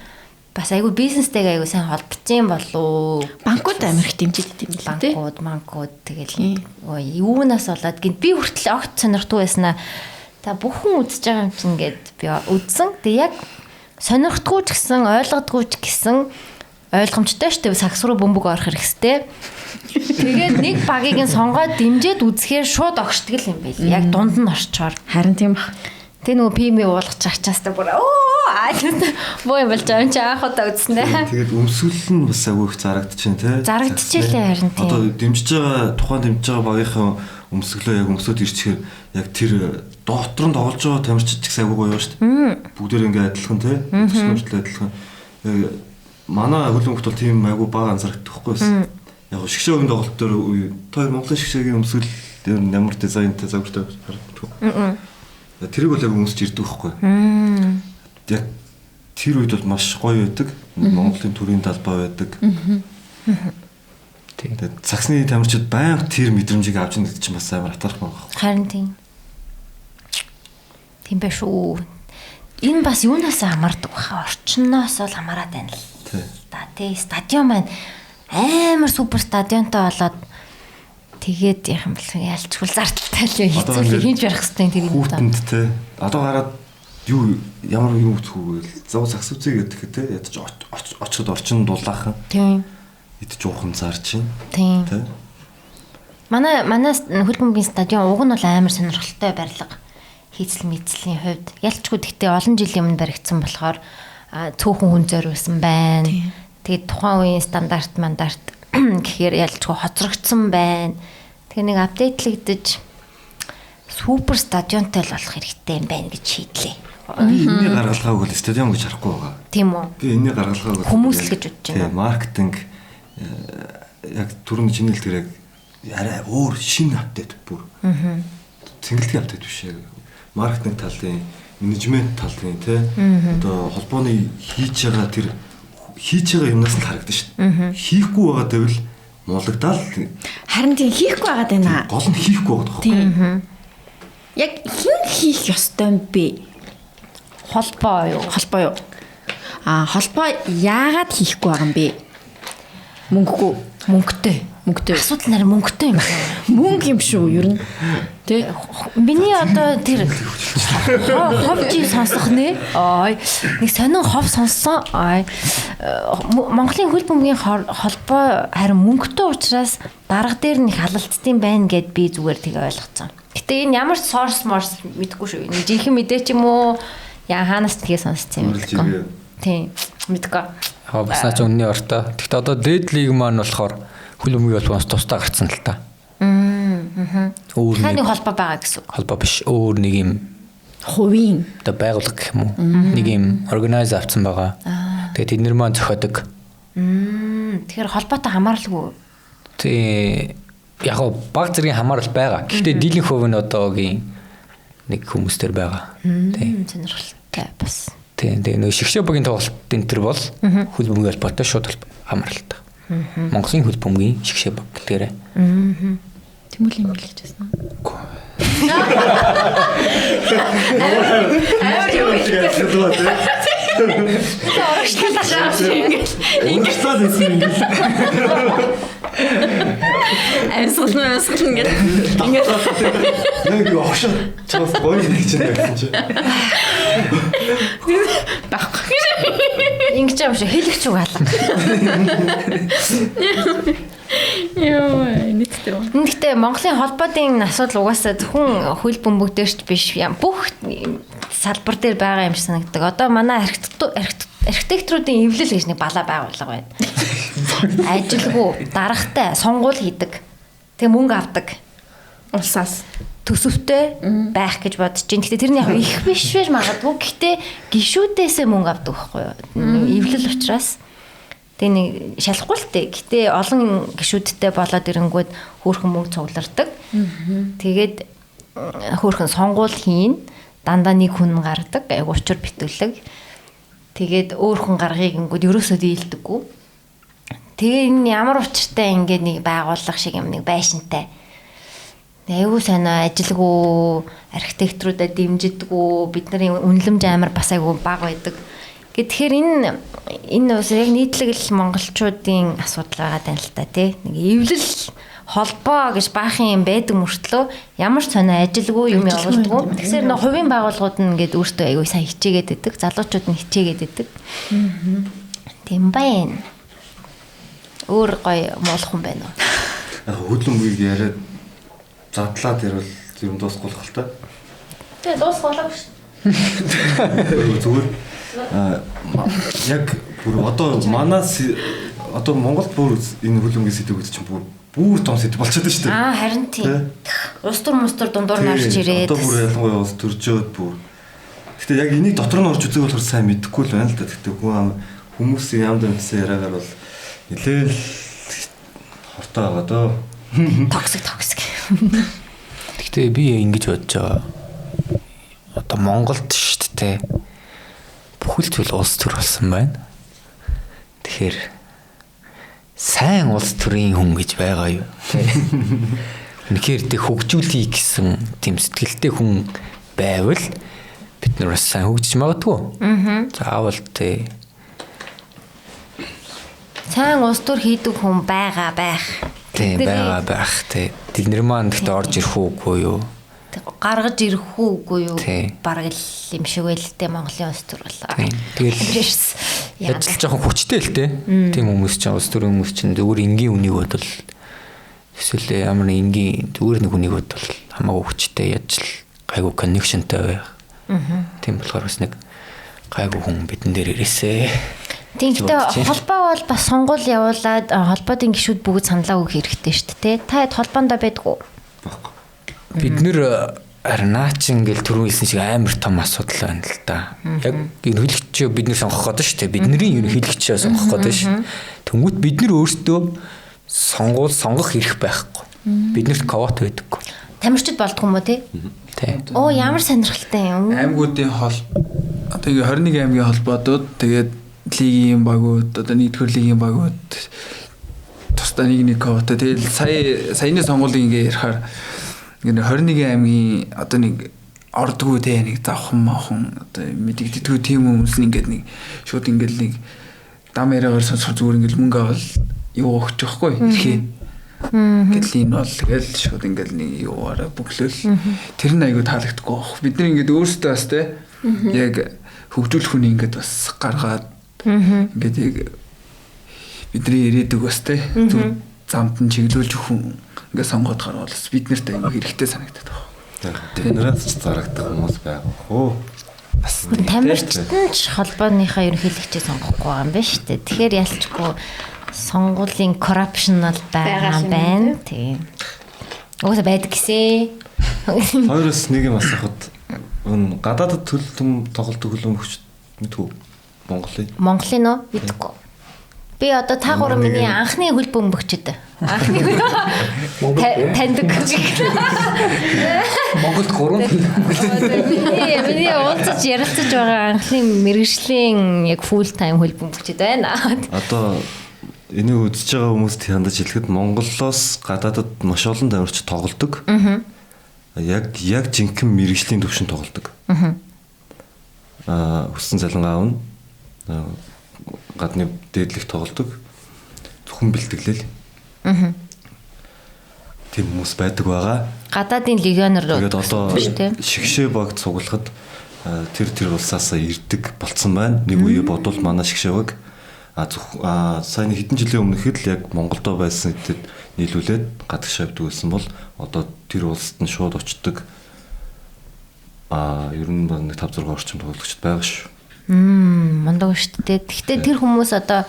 бас айгүй бизнестэйг айгүй сайн холбогдсон болов. Банкуд амар их дэмжиж идэв юм лээ тий. Банкуд, манкуд тэгэл юунаас болоод гинт би хүртэл огт сонирхдаг байснаа. Та бүх хүн үзэж байгаа юм чинь гээд би үзсэн. Тэгээ яг сонирхдгүй ч гэсэн ойлгодгүй ч гэсэн ойлгомжтой шүү дээ. Сагс руу бөмбөг орох хэрэгтэй. Тэгээд нэг багийг нь сонгоод дэмжиж үзэхээр шууд огшдог юм байл. Яг дунд нь орчоор. Харин тийм бах. Тэг нөгөө пими уулгах чачаастай бүр оо боо юм болж байгаа юм чи анх удаа үзсэн ээ. Тэгээд өмсгөл нь бас агай их зарагдчихээн тий. Зарагдчихлээ харин тийм. Одоо дэмжиж байгаа тухайн дэмжиж байгаа багийнхаа өмсгөлөө яг өмсөд ирчихээр яг тэр дотор нь тоглож байгаа тамирчид ч гэсэн агай гоё шүү дээ. Бүгдээр ингээ адилхан тий. Төсөмжлөө адилхан. Яг манай хөл бөмбөгт бол тийм айгу бага анзаардаг байхгүй байсан. Яг шгшээгийн тоглолт дээр та хоёр Монголын шгшээгийн өмсгөл дээр ямар дизайнтай загвартай харагддаг. Тэрийг бол яг өмсөж ирдэг байхгүй. Яг тэр үед бол маш гоё байдаг. Монголын төрийн талбай байдаг. Тэгээд цагсны тамирчид байнга тэр мэдрэмжийг авч ирдэг чинь бас амар атаарх байгаа байхгүй. Харин тийм. Тийм байх шүү. Энэ бас юунаас хамаардаг баха? Орчноос л хамаарат байна л. Та тий стадион маань амар супер стадионтой болоод тэгээд яах юм бол ялчгүй зардалтай л юм хэцүү хийж барих хэвээр тэр юм. Хүүтэнд те. Одоо гараад юу ямар юм үзэх үү гэвэл зав сагс үзье гэдэг те. Ядаж очиход орчин дулаахан. Тийм. Идэж уухан зар чинь. Тийм. Манай хөл бөмбөгийн стадион уг нь бол амар сонирхолтой барилга. Хийцэл мэдслийн хувьд ялчгүй гэхдээ олон жилийн өмнө баригдсан болохоор цөөхөн хүн зориулсан байна. Тэгээд тухайн үеийн стандарт мандарт гэхээр ялчгүй хоцрогдсон байна. Тэгээ нэг апдейтлэгдэж супер стадионтой л болох хэрэгтэй юм байна гэж шийдлээ. Би энэний гаргалгааг бол стадион гэж харахгүй байгаа. Тийм үү? Би энэний гаргалгааг бол хүмүүс л гэж бодож байна. Тийм, маркетинг яг түрүүний чиний хэлдгээр яг арай өөр шинэ апдейт бүр. Аа. Цэнгэлтгийн апдейт биш яг. Маркетинг талын, менежмент талын тий одоо холбооны хийж байгаа тэр хийж байгаа юмнаас л харагдана шүү дээ. Хийхгүй байгаа гэвэл муулагдал. Харин тийм хийхгүй байгаа даа. Гол нь хийхгүй байгаа байхгүй. Тийм. Яг хэн хийх ёстой юм бэ? Холбоо юу? Холбоо юу? Аа, холбоо яагаад хийхгүй байгаа юм бэ? Мөнгөгүй. Мөнгөтэй. Мөнгөтэй. Асуудал нэр мөнгөтэй юм байна. Мөнгө юм шүү ер нь. Тэ? Миний одоо тэр хов жи сонсох нэ. Ой, нэг сонин хов сонссон. Ой. Монголын хөл бөмбөгийн холбоо харин мөнгөтэй учраас дарга дээр нэг халалтдсан байна гэд би зүгээр тэгээ ойлгоцсон. Гэтэ энэ ямар ч source морс мэдэхгүй шүү. Энэ жинхэнэ мэдээ ч юм уу? Яа хаанаас тэгээ сонссон юм бэ? Тийм, мэдэхгүй. Аа бас наач үнний ортой. Гэхдээ одоо дээд лиг маань болохоор хөл бөмбөгийн холбоос тусдаа гарцсан л та. Өөр нэг холбоо байгаа гэсэн үг. Холбоо биш. Өөр нэг юм хувийн одоо байгууллага гэх юм уу? Нэг юм органайз авсан байгаа. Тэгээд тэд нэр маань зохиодог. Тэгэхээр холбоотой хамааралгүй. Тий. Яг го баг зэргийн хамаарал байгаа. Гэхдээ дийлэн хувь нь одоогийн нэг хүмүүс төр байгаа. Тий. Сонирхолтой бас. Тийм, тэгээ нөгөө шигшээ багийн тоглолт энэ төр бол хөл бөмбөгийн холбоотой шууд хамааралтай. Монголын хөл бөмбөгийн шигшээ баг гэдгээрээ. Тэмүүл юм хэлж байсан уу? Амар юм Урагшлаад исэн юм. Амьсгал ингээд ингээд яг юу огшоо чаас гоё гэж байна гэсэн чи. Байхгүй. Ингэж юм шиг хэлэгч үг алга. Йоо, нийтдээ. Гэхдээ Монголын холбоодын асуудал угаасаа зөвхөн хөл бөмбөг дээр ч биш бүх салбар дээр байгаа юм шиг санагддаг. Одоо манай архитекторуудын эвлэл гэж нэг балаа байгууллага байна. Ажилгүй, даргатай, сонгуул хийдэг. Тэг мөнгө авдаг. Улсаас төсөвтэй байх гэж бодож байна. Гэхдээ тэр нь яг их биш байж магадгүй. Гэхдээ гишүүдээсээ мөнгө авдаг байхгүй юу? Эвлэл учраас. Тэг нэг шалахгүй л дээ. Гэтэ олон гишүүдтэй болоод ирэнгүүд хөөрхөн мөнгө цуглардаг. Тэгээд хөөрхөн сонгуул хийн. Дандаа нэг хүн гардаг. Айгу учир битүүлэг. Тэгээд өөр хүн гаргыг ингүүд ерөөсөө дийлдэггүй. Тэгээ энэ ямар учиртай ингээд нэг байгууллага шиг юм нэг байшинтай. Айгу сайн ажилгүй, архитекторуудаа дэмжидэггүй, бид нарын үнэлэмж амар бас айгу бага байдаг. Тэгэхээр энэ бас яг нийтлэг л монголчуудын асуудал байгаа даа л та тий. Нэг эвлэл холбоо гэж баахан юм байдаг мөртлөө ямар ч сонио ажилгүй юм явуулдаггүй. Тэгэхээр нөө хувийн байгууллагууд нь ингээд өөртөө аягүй сайн хичээгээд байдаг. Залуучууд нь хичээгээд байдаг. Тийм байна. Өөр гоё муулах юм байна уу? Яг хөдөлмөрийг яриад задлаад ярил юм дуусахгүй л та. Тэгээ дуусгалаа шүү. Зүгээр яг бүр одоо манаас одоо Монголд бүр энэ хөлбөмбөгийн сэдв гэдэг чинь бүр том сэдв болчиход шүү дээ. Аа харин тийм. Улс төр мус төр дундуур нь орж ирээд. Одоо бүр ялангуяа улс төржөөд бүр. Гэтэ яг энийг дотор нь орж үзег болохоор сайн мэдэхгүй л байна л да. Гэтэ хүн хүмүүсийн ямд юмсан яриагаар бол нэлээл хортой байгаа дөө. Токсик токсик. Гэтэ би ингэж бодож байгаа. Одоо Монголд шүү дээ. Бүхэл зүйл улс төр болсон байна. Тэгэхээр сайн улс төрийн хүн гэж байгаа юу? Үнэхээр тэг хөгжүүлэе гэсэн тийм сэтгэлтэй хүн байвал бид нар бас сайн хөгжиж магадгүй. Заавал тэг сайн улс төр хийдэг хүн байгаа байх. Тийм байгаа байх тий. Тэд нар маань гэхдээ орж ирэх үгүй юу? Гаргаж ирэх үгүй юу? Бараг л юм шиг байл тээ Монголын улс төр болоо. Тэгэл яаж л жоохон хүчтэй л тээ. Тийм хүмүүс чинь улс төрийн хүмүүс чинь зүгээр энгийн үнийг бодвол эсвэл ямар нэг энгийн зүгээр нэг үнийг бодвол хамаагүй хүчтэй яаж л гайгүй коннекшнтэй байх. Тийм болохоор бас нэг гайгүй хүн бидэн дээр ирээсэ. Тийм гэхдээ холбоо бол бас сонгуул явуулаад холбоодын гишүүд бүгд саналаа өгөх хэрэгтэй шүү дээ. Та хэд холбоондоо байдгүй? Баггүй. Бид нэр харин наа чи ингээл түрүүн хэлсэн шиг амар том асуудал байна л да. Яг ерөнхийлөгчөө бид нэр сонгох гэдэг шүү дээ. Бидний ерөнхийлөгчөө сонгох гэдэг шүү. Тэнгүүт бид нар өөрсдөө сонгуул сонгох эрх байхгүй. Биднэрт квот байдаггүй. Тамирчид болдго юм уу те? Тий. Оо ямар сонирхолтой юм. Аймагуудын хол одоо ингээ 21 аймгийн холбоодууд тэгээд лигийн багууд одоо нэгдүгээр лигийн багууд тусдаа нэг нэг квота. Тэгээд сая саяны сонгуулийн ингээ ярихаар ингээ 21 аймгийн одоо нэг ордгоо те нэг завхан махан одоо мэдэгддэггүй тийм хүмүүс нь ингээд нэг шууд ингээд нэг дам яриагаар сонсох зүгээр ингээд мөнгө авал юу өгч байхгүй эрхээ. Гэтэл энэ бол тэгэл шууд ингээд нэг юугаараа бөглөөл тэр нь айгүй таалагдахгүй байх. Бид нар ингээд өөрсдөө бас те яг хөгжүүлэх хүний ингээд бас гаргаад ингээд яг бидний ирээдүг бас те зөв замд нь чиглүүлж өгөх хүн ингээд сонгоод гарвал бас бид нарт айгүй хэрэгтэй санагдаад байна. Тэднээс ч зарагдах хүмүүс байгаа хөө. Бас тамирчид нь ч холбооныхаа ерөнхийлөгчийг сонгохгүй байгаа юм байна шүү дээ. Тэгэхээр ялчгүй сонгуулийн corruption бол байгаа юм байна. Тийм. Угаасаа байдаг гэсэн. Хоёроос нэг юм асуухад энэ гадаадд төлөв тоглолт хөлбөмбөгч мэдгүй Монголын. Монголын уу? Мэдгүй. Би одоо та гурван миний анхны хөлбөмбөгчд. Анхны таньдаг. Монголд гурван хөлбөмбөгч. Миний уулзаж ярилцаж байгаа анхны мэргэжлийн яг full time хөлбөмбөгчд байна. Одоо энийг үзэж байгаа хүмүүст хандаж хэлэхэд Монголоос гадаадд маш олон тамирч тоглодог. Яг жинхэнэ мэргэжлийн төвшөнд тоглодог. Хүссэн цалингаа авна. Гадны дээдлэх тоглодог. Зөвхөн бэлтгэлэл. Тийм хүмүүс байдаг байгаа. Гадаадын легионер тэгээд одоо шигшээ баг цуглахад тэр улсаасаа ирдэг болцсон байна. Нэг үе бодвол манай шигшээ баг зөвхөн сайн хэдэн жилийн өмнө л яг Монголдо байсан хэдэд нийлүүлээд гадагшаа явдаг байсан бол одоо тэр улсад нь шууд очдог. Ер нь нэг 5 6 орчим тоглогчд байгаа шүү. Мундаг шүү дээ. Гэхдээ тэр хүмүүс одоо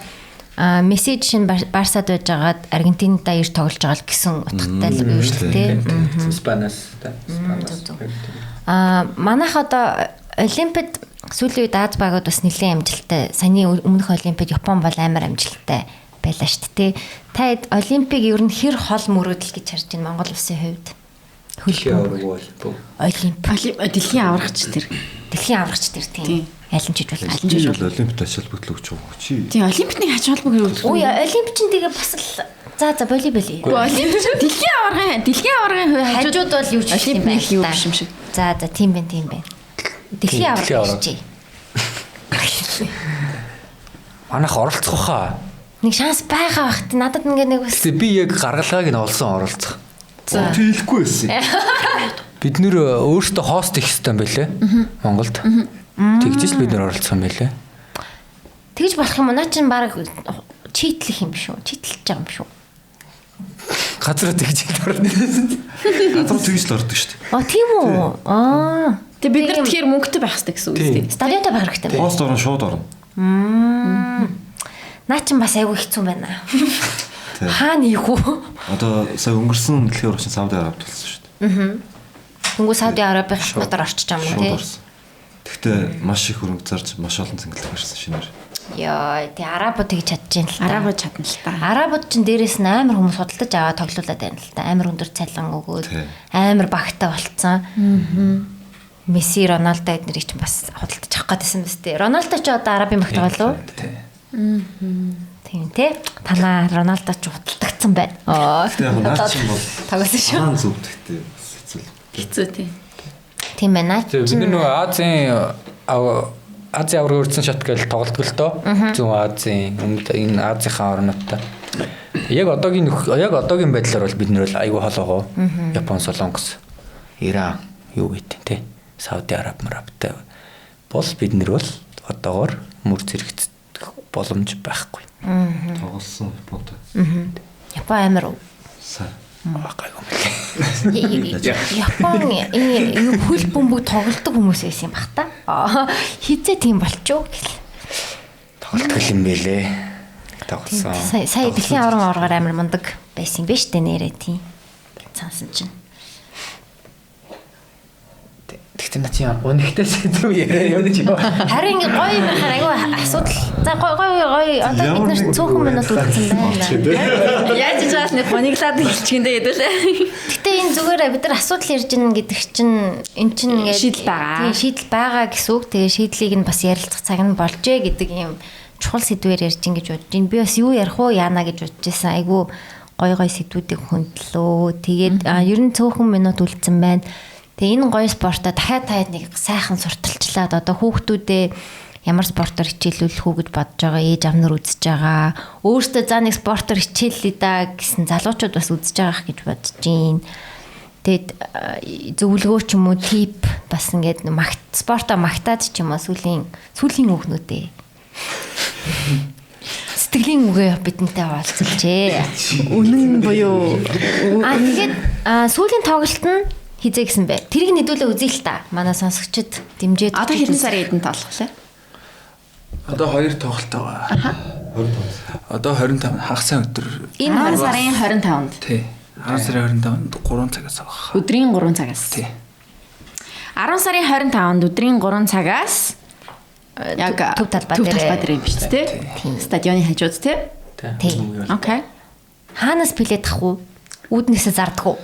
мессеж шин Барсад байж байгаад Аргентиндаа ирж тоглож байгаа л гэсэн утгатай л юу шүү дээ. Испаниас та. Манайх одоо Олимпиад сүүлийн үед Аз багууд бас нэлээд амжилттай. Саяны өмнөх Олимпиад Япон бол амар амжилттай байлаа шүү дээ. Та Олимпийг ер нь хэр хол мөрөөдөл гэж харж байна Монгол улсын хувьд? Хөлбөмбөг. Олимп. Дэлхийн аврагч тэр. Дэлхийн аврагч тэр тийм. Аль нь ч хийж болно. Олимпиад ач холбогдол өгч байгаа чи. Тийм, Олимпиад нэг ач холбогдол өгдөг. Үгүй Олимп чинь тэгээ бас л за боли. Олимп чинь дэлхийн аваргын хажууд бол юу ч юм байна. Юу биш юм шиг. За тийм байна. Дэлхийн аварга чи. Манайх оролцох хаа. Нэг шанс байгаа бах. Надад ингээ нэг бас Гэтэ би яг гаргалгааг нь олсон оролцох. За. Чи хэлэхгүй байсан. Бид нэр өөрсдөө хост их хэвээр юм байлээ. Монголд. Тэгж л бид нэр оролцсон юм байлээ. Тэгж болох юм уу? Наа чин баг читлэх юм биш үү? Читлэж байгаа юм биш үү? Газраа тэгж л орно. Газар тэгж л ордог шүү дээ. А тийм үү? Аа. Тэгээ бид нар тэгэхээр мөнгөтэй байх хэрэгтэй гэсэн үг Тийм. үү? Стадионтой байх хэрэгтэй байна. Хост орно шууд орно. Наа чин бас айгүй хэцүү байна. Хаана хийх үү? Одоо сая өнгөрсөн дэлхийн аварга чинь Сауди Арабид болсон шүү дээ. Тэнгүү Сауди Арабийн хотоор орчиж байгаа юм Шууд тий. орсон. Тэгтээ маш их хөрөнгө зарж маш олон цэнгэлт гарсан шинээр. Йоо, тий арабууд тэгж чадчихээн л та. Арабууд чадна л та. Арабууд ч дээрээс нь амар хүмүүс худалдаж аваад тоглуулад байна л та. Амар өндөр цалин өгөөд Тий. амар багтай болцсон. Месси, Роналдо эднэрийг ч бас худалдаж авах гэдсэн биз дээ. Роналдо ч одоо арабын багт байгаа лөө? Тий. Тийм тий. Танаа Роналдо ч худалдагдсан байна. Аа. Тэгтээ яг наад чинь бол Тоглосон шүү. хаан зөв тэгтээ бас хэцүү. л. Хэцүү тий. Тийм байна. Тэгээ бид нар нөгөө Азийн аварга өрдсөн шат гэж тоглолтго л доо. Зүүн Азийн өмнөд энэ Азийнхаа орнуудтай. Яг одоогийн байдлаар бол бид нар бол айгүй хол байгаа. Япон, Солонгос, Иран юу гэдэг те. Сауди Араб, Марабтай бол бид нар бол одоогор мөр зэрэгцэх боломж байхгүй. Тоглосон Японтой. Япон амар уу? Сайн. Гайгүй юм лээ. Япон энэ юу хөл бөмбөг тоглодог хүмүүс байсан юм бах та. Аа, Хизээ тийм болчихоо гэл. Тоглолтго юм бэлээ. Тоглосон. Сая сая дэлхийн аварга аваргаар амар мундаг байсан юм биш үү нэрээ тийм. Цаасан чинь. Тэгтээ наа чи унагтай сэдв яриа юм чи. Харин ингээ гоё юм харахаар айгүй асуудал. За гоё гоё гоё. Одоо бид Ямар нар нэг цөөхөн минут үлдсэн байна. Яаж ч жаал нэг гониглаад хэлчихэндээ хэдүүлээ. Гэтэ энэ зүгээр бид нар асуудал ярьж гин гэдэг чинь эн чинь ингээд Шийдэл байгаа. Тийм шийдэл байгаа гэсэн үг. Тэгээ шийдлийг нь бас ярилцах цаг нь болжээ гэдэг юм чухал сэдвээр ярьж гин гэж бодож байна. Би бас юу ярих уу яана гэж бодож байсан. Айгүй гоё гоё сэдвүүдийг хөндлөө. Тэгээд ер нь цөөхөн минут үлдсэн байна. Тэгээ энэ гоё спортоо дахиад таад нэг сайхан сурталчлаад одоо хүүхдүүдээ ямар спортоор хичээлүүлэх үү гэж бодож байгаа ээж ав нар үзэж байгаа. Өөртөө за нэг спортоор хичээллээ да гэсэн залуучууд бас үзэж байгаа гэж бодож байна. Тэгэд зөвлөгөө ч юм уу тип бас ингээд магт спортоо магтаад ч юм уу сүүлийн үгнүүдээ. Сэтгэлийн үгээ бидэнтэй хуваалцалжээ. Үнэн буюу Тэгээд сүүлийн тоглолт нь хизээ гэсэн бэ? Тэрийг нэдүүлээ үзье л та. Манай сонсогчид дэмжиж одоо хэдэн сарын эдэн тоглох лээ? Одоо хоёр тоглолт байгаа. 25. Одоо 25 хагас сайн өдөр. Энэ 10 сарын 25-нд. Тий. 10 сарын 25-нд 3 цагаас авах. Өдрийн 3 цагаас. Тий. 10 сарын 25-нд өдрийн 3 цагаас яг төв талбай төв дээр. талбай дээр юм биш үү? Стадионы хажууд тий. Тийм. Окей. Хаанаас билет авах уу? Үүднээсээ зардаг уу?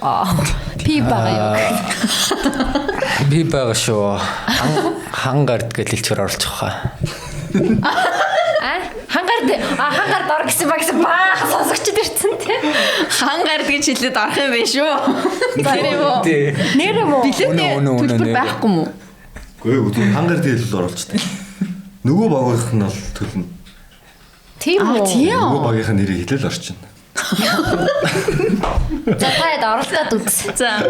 Пи байгаа юу? Би байгаа шүү. Хан гард гэж хэлчихээр оролцох хаа. А хангард хангард ор гэсэн баг гэсэн баахан сонсогчд ирсэн тий. Хан гард гэж хэлээд орох юм биш үү? Тэр юм уу? Тий. Нэр юм уу? Билетний Үнэ, үнэ, үнэ, төлбөр нэр. байхгүй мүү? Үгүй ээ зүгээр хангаар дээлэл оруулчихдаг. Нөгөө багийнх нь бол төлнө. Тийм үү? Тийм Нөгөө үү? багийнх нь нэрийг хэлээл орчихно. За таад оролцоод үз. За.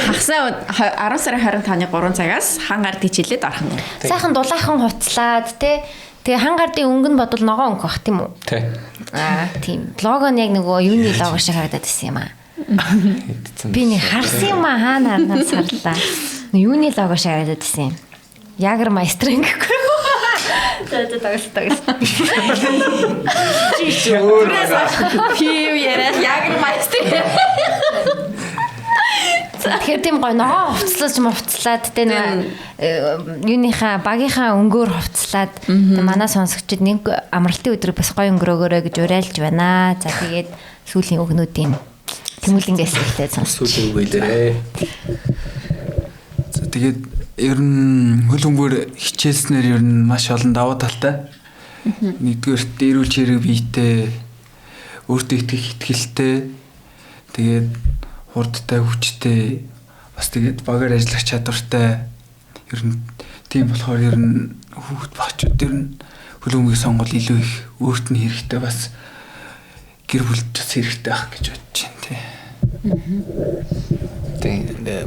Хагасаа 10 сарын 25-ны 3 цагаас хан гард гэж хэлээд орох юм. Сайхан дулаахан хуцлаад тий. Тэгээ хангардын өнгө нь бодвол ногоон өнгө бах тийм үү? Тий. Аа тийм. Лого нь яг нөгөө юуны лого шиг харагдаад байсан юм аа. Би нэг харсан юм аа хаана харнаас харлаа. Юуны лого шиг харагдаад байсан юм. Ягер майстрын гэхгүй. За за тагс тагс. Пив яриад яг майстер. Тэгэхээр тийм гоё ногоон хувцлаж юм хувцлаад тэ нэг юуныхаа багийнхаа өнгөөр хувцлаад тэ манай сонсогчид нэг амралтын өдөр бас гоё өнгөрөөгөөрэй гэж уриалж байна. За тэгээд сүүлийн өгнүүдийн тэмүүлэнгээс эхлээд сонсч. Сүүлийн үг хэлээрээ. За тэгээд ер нь хөл өмгөөр хичээлснээр ер нь маш олон давуу талтай. Нэгдүгээрт эрүүл чирэг биетэй, өөртөө итгэх итгэлтэй, тэгээд хурдтай, хүчтэй, бас тэгээд багаар ажиллах чадвартай. Ер нь тийм болохоор ер нь хүүхэд багчууд ер нь хөл бөмбөгийг сонгол илүү их өөрт нь хэрэгтэй бас гэр бүлд бас хэрэгтэй байх гэж бодож байна тий. Тийм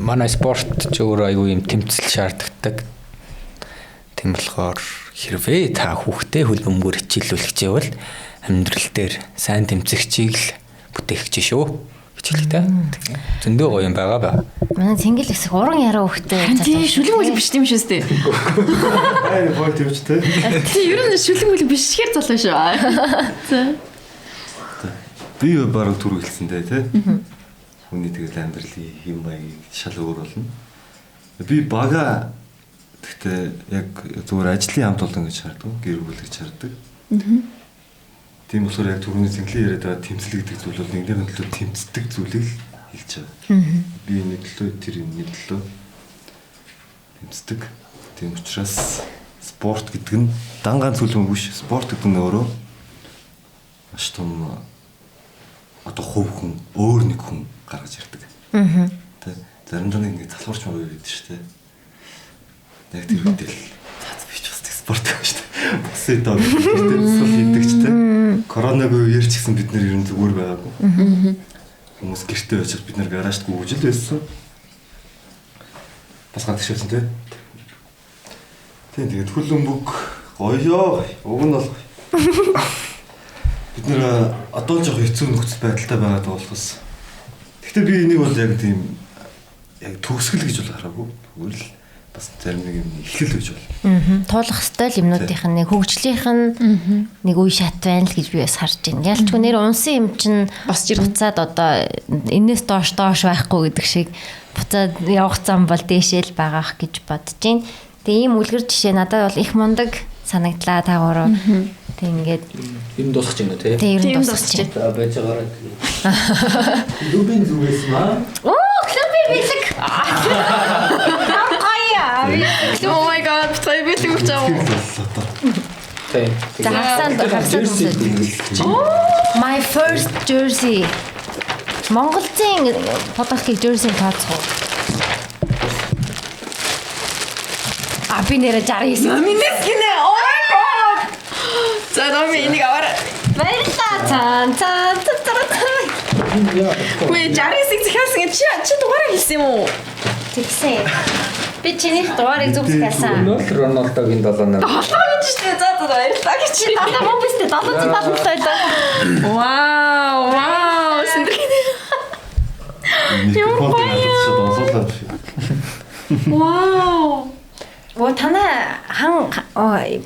манай спорт ч өөрөө айгүй юм тэмцэл шаарддаг. Тийм болохоор хэрвээ та хүүхдээ хөл бөмбөгөөр хичээлүүлэх гэвэл амьдрал дээр сайн тэмцэгчийг л бүтээх гэж шүү. Хичээлээ та. Зөндөө гоё юм байгаа ба. Манай цэнгэл хэсэг уран яруу хөхтэй. Тийм шүлэг мүлэг биш юм шүү дээ. Аа гоё тийм ч тий. Тийм ер нь шүлэг мүлэг биш ихээр залуу шүү. За. Би бараг түр хэлсэн дээ тий. Хүний тэгэл амьдралын хэм маяг шал өөр болно. Би бага гэхдээ яг зүгээр ажлын хамт олон гэж хардаг, гэр бүл гэж хардаг. Тийм болохоор яг түрүүний цэнгэлийн яриад байгаа тэмцэл гэдэг зүйл бол нэгдэр төлөө тэмцдэг зүйлийг л хэлж байгаа. Би нэг төлөө тэр нэг төлөө тэмцдэг. Тийм учраас спорт гэдэг нь дан ганц үйл юм биш. Спорт гэдэг нь өөрөө маш том одоо хувь хүн өөр нэг хүн гаргаж ирдэг. Тэ заримдаа нэг ингэ залхуурч мөрөө гэдэг шүү дээ. Яг тэр үедээ л цац би ч бас спорт юм шүү дээ. Бусын доо гэдэг тусгал хийдэг ч тэ. Коронавигийн үеэр ч гэсэн бид нэр ер нь зүгээр байгаагүй. Хүмүүс гэртээ байж бид нэр гаражт гүйж л байсан. Бас гадагш байсан тэ. Тийм тэгээд хөл бөмбөг гоёо. Уг нь бол бид нэр одоо жоох хэцүү нөхцөл байдалтай байгаад болохоос. Гэхдээ би энийг бол яг тийм яг төгсгөл гэж бол хараагүй. Зүгээр л бас зарим нэг юм эхлэл гэж бол. Туулах ёстой л юмнуудынх нь нэг хөгжлийнх нь нэг үе шат байна л гэж би бас харж байна. Ялчгүй нэр унсан юм чинь босч ирнэ. Буцаад одоо энэс доош байхгүй гэдэг шиг буцаад явах зам бол дээшээ л байгаах гэж бодож байна. Тэгээ ийм үлгэр жишээ надад бол их мундаг санагдлаа та гурав. Тэг ингээд ер нь дуусах юм уу те? Тэг ер нь дуусах чинь. За байж байгаарай. Клубын зүгээс маа. Оо, клубын бэлэг. Oh my god, битгий бэлэг өгч аваа. Тийм. За хагасанд My first jersey. Монголын футболкийг jersey тооцох уу? А би нэрэ 69. Минээс гинэ. Oh my god. За нами энийг аваарай. Баярлалаа. Цан цан цан цан. Үгүй 69-ийг захиалсан гэж чи дугаараа хэлсэн юм уу? Тэгсэн. Би чиний дугаарыг зөв захиалсан. Өнөө л Роналдогийн 78. 7 гэж штэ. За за баярлалаа гэж. Чи 70 мөн биз дээ. 777 байлаа. Вау, вау, сэндрэг. Ямар гоё. Вау. Оо танай хан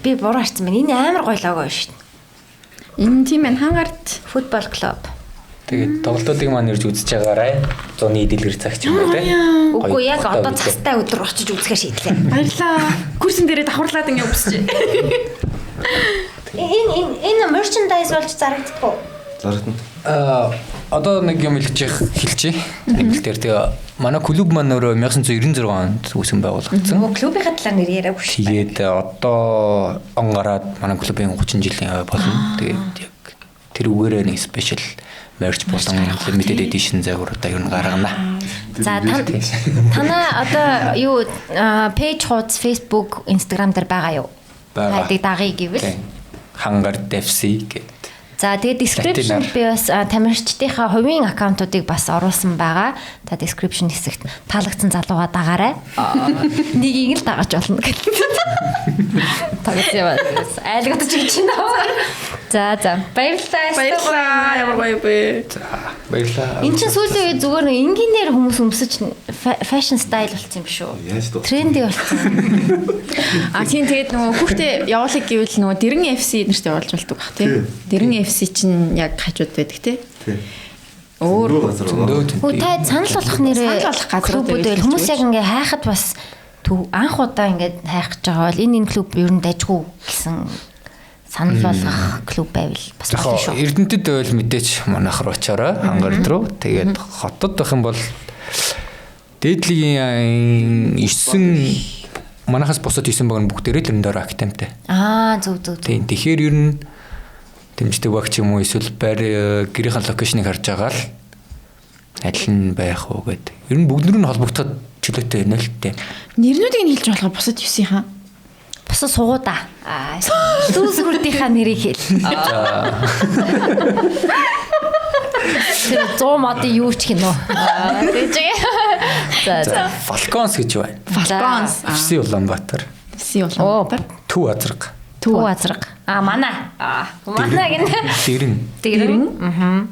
би буруу харсан байна. Энэ амар гоё лого шүү дээ. Энэ тийм байна. Хангарт футбол клуб. Тэгээд тоглолтуудыг маань ирж үзэж байгаарай. Зуны дэлгэр цагч юм уу те? Үгүй яг одоо цастай өдөр очиж үзэхээр шийдлээ. Баярлаа. Курсын дээрээ давхарлаад ингэ өвсөж. Энэ энэ merchandise болж зарагддаг уу? Зарагдана. Одоо нэг юм хэлчихье. Нэг дээр тэгээ манай клуб маань өөрөө 1996 онд үүсгэн байгуулагдсан. Клубийнхаа талаар нэр яриаггүй шүү. Тэгээд одоо он гараад манай клубын 30 жилийн ой болно. Тэгээд яг тэр үгээрээ нэг special merch болон limited edition загвар одоо ер нь гаргана. За танаа одоо юу пэйж хуудас Facebook, Instagram дээр байгаа юу? Хайдаг дагъя гэвэл Хангарт FC гэдэг. За тэгээд description би бас тамирчдынхаа хувийн аккаунтуудыг бас оруулсан байгаа. Та description хэсэгт таалагдсан залууга дагаарай. Нэгийг л дагаж болно гэдэг. Тагс яа. Айлгадаж гэж байна. За за. Баярлалаа. Баярлалаа. Ямар гоё бэ. За баярлалаа. Энд чинь сүүлийн үед зүгээр нэг энгийнээр хүмүүс өмсөж fashion style болсон юм шүү. Тренди болсон. А тийм тэгээд нөгөө хүүхдээ явуулах гэвэл нөгөө Дэрэн FC нэртэй явуулж болдог бах тий. Дэрэн FC чинь яг хажууд байдаг тий. Тий. Өөр Хөө та санал болгох нэрээ санал болгох газрууд байвал хүмүүс яг ингээ хайхад бас анх удаа ингээд хайх гэж байгаа бол энэ клуб ер нь дайггүй гэсэн санал болгох клуб байвал бас болно шүү. Эрдэнэтэд байвал мэдээч манайх руу очоорой Хангард руу. Тэгээд хотод байх юм бол дээдлийн 9 манайхаас бусад 9 баг нь бүгдээрээ л өрөндөө академитай. Аа зөв зөв. Тийм тэгэхээр ер нь дэмждэг баг ч юм уу эсвэл байр гэрийнхэн локейшнийг харж байгаа л аль нь байх уу гэд. Ер нь бүгд нэр нь холбогдоход чөлөөтэй байна л дээ. Нэрнүүдийг нь хэлж болох бусад 9-ийн. Бусад сугуудаа. Аа. Лүүсгүрдийнхаа нэрийг хэл. Тэр 100 модын юу ч гинөө. Аа тэгж. За за. Falcons гэж байна. Falcons. FC Улаанбаатар. FC Улаанбаатар. Төв Азраг. Төв Азраг. Аа манай. Аа манай гинэ. Дэрэн. Дэрэн. Аа.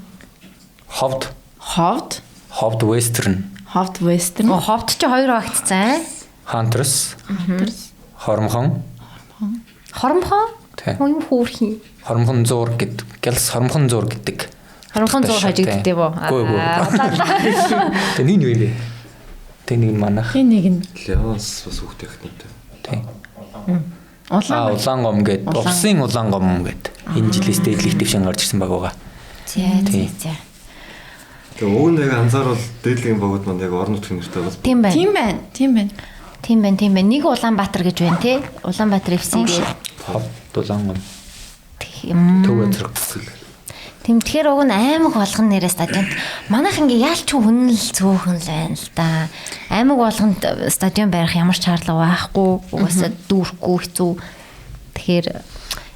Ховд. Ховд. Ховд Western. Ховд Western. Ховд чи хоёр багтцсан. Hunters. Хормхон. Хормхон? Тийм. Юу хөөрхий. Хормхон зуур гэдэг. Гялс хормхон зуур гэдэг. Хормхон зуур хожигддээ бөө. Үгүй үгүй. Тэг нэг нь юу юм бэ? Тэг нэг нь манах. Хин нэг нь Леонс бас хүүхдээ ихнийтэй. Тийм. Улаан Улаан гом гээд Улсын улаан гом гээд энэ жилээс дээдлэх төвшин гарч ирсэн баг байгаа. За за за. Тэгээ уг нь яг анзаарвал дээдлийн багууд манд яг орон нутгийн нэртэй бас. Тийм байна. Тийм байна. Тийм байна. Тийм байна, тийм байна. Нэг Улаанбаатар гэж байна те. Улаанбаатар FC гээд. Ховд улаан гом. Тийм. Төв Азраг. Тийм тэгэхээр уг нь аймаг болгон нэрээ стадионд манайх ингээ яалч хүн л цөөхөн л байна л да. Аймаг болгонд стадион барих ямар ч шаардлага байхгүй. Угаасаа дүүрхгүй хэцүү. Тэгэхээр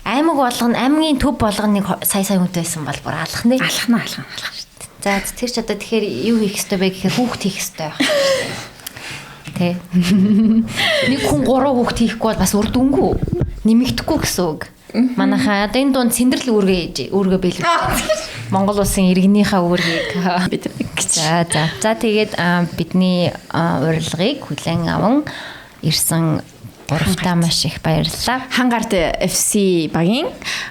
аймаг болгон аймгийн төв болгон нэг сая сая хүнтэй байсан бол бүр алах нэ. Алхна алхна алхна. За тэр ч одоо тэгэхээр юу хийх ёстой бэ гэхээр хүүхд хийх ёстой байх. Тэ. Нэг хүн 3 хүүхд хийхгүй бол бас үр дүнгүй. Нэмэгдэхгүй гэсэн үг. Манайхаа одоо энэ дунд сэндрэл үүргээ үүргээ бэлэг. Монгол улсын иргэнийхээ үүргийг бид нэг гэж. За за. За тэгээд бидний урилгыг хүлээн аван ирсэн гуравтаа маш их баярлалаа. Хангарт FC багийн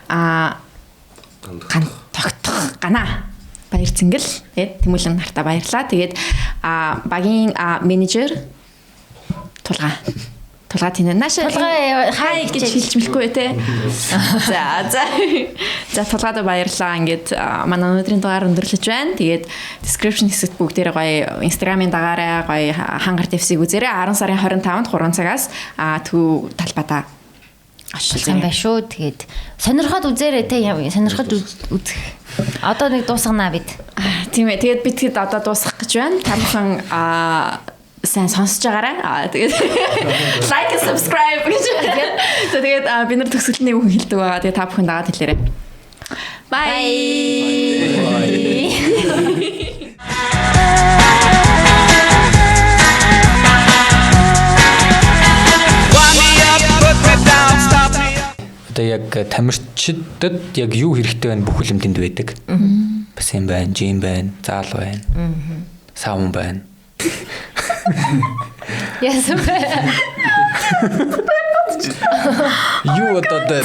ган тогтох гана баяр цэнгэл тэгээд Тэмүүлэн нартаа баярлалаа. Тэгээд багийн менежер Тулгаа. Тулгаа тэнэ. Нааша Тулгаа хай гэж хэлж мэлэхгүй те. За за. За Тулгаадаа баярлалаа. Ингээд манай өнөөдрийн дугаар өндөрлөж байна. Тэгээд description хэсэгт бүгдээрээ гоё Instagram-ын дагаарай, гоё Хангарт FC-г үзээрэй. 10 сарын 25-нд 3 цагаас төв талбайдаа очиж юм байна шүү. Тэгээд сонирхоод үзээрэй те. Сонирхоод үзэх. Одоо нэг дуусганаа бид. Тийм ээ. Тэгээд бид тэгэд одоо дуусгах гэж байна. Та бүхэн сайн сонсож байгаарай. Тэгээд like and subscribe гэж. За тэгээд бид нар төгсгөлний үг хэлдэг байгаа. Тэгээд та бүхэн дагаад хэлээрэй. Bye. Одоо яг тамирчдад яг юу хэрэгтэй байна бүхэл юм тэнд байдаг. Бас юм байна, жим байна, заал байна. Саун байна. Яасан бэ? Юу одоо дэ?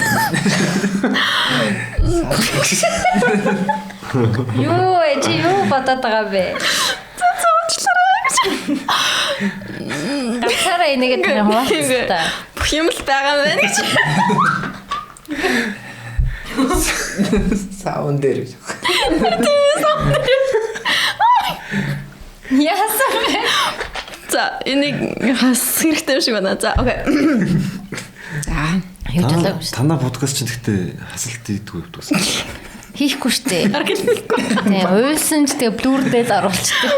Юу ээ чи юу бодоод байгаа бэ? Зоочлаарай гэж. Ганцаараа энийгээ тань хуваалцаа. Бүх юм л байгаа юм байна гэж. Саун дээр. Тийм саун дээр. Яасан бэ? За энийг хас хэрэгтэй юм шиг байна. За окей. За юу жолоо юм шиг. Танаа подкаст чинь гэхдээ хасалт ийдгүй явдаг гэсэн. Хийхгүй штэ. Тийм, уйлсан ч тэгээ блүрдэл оруулчихдаг.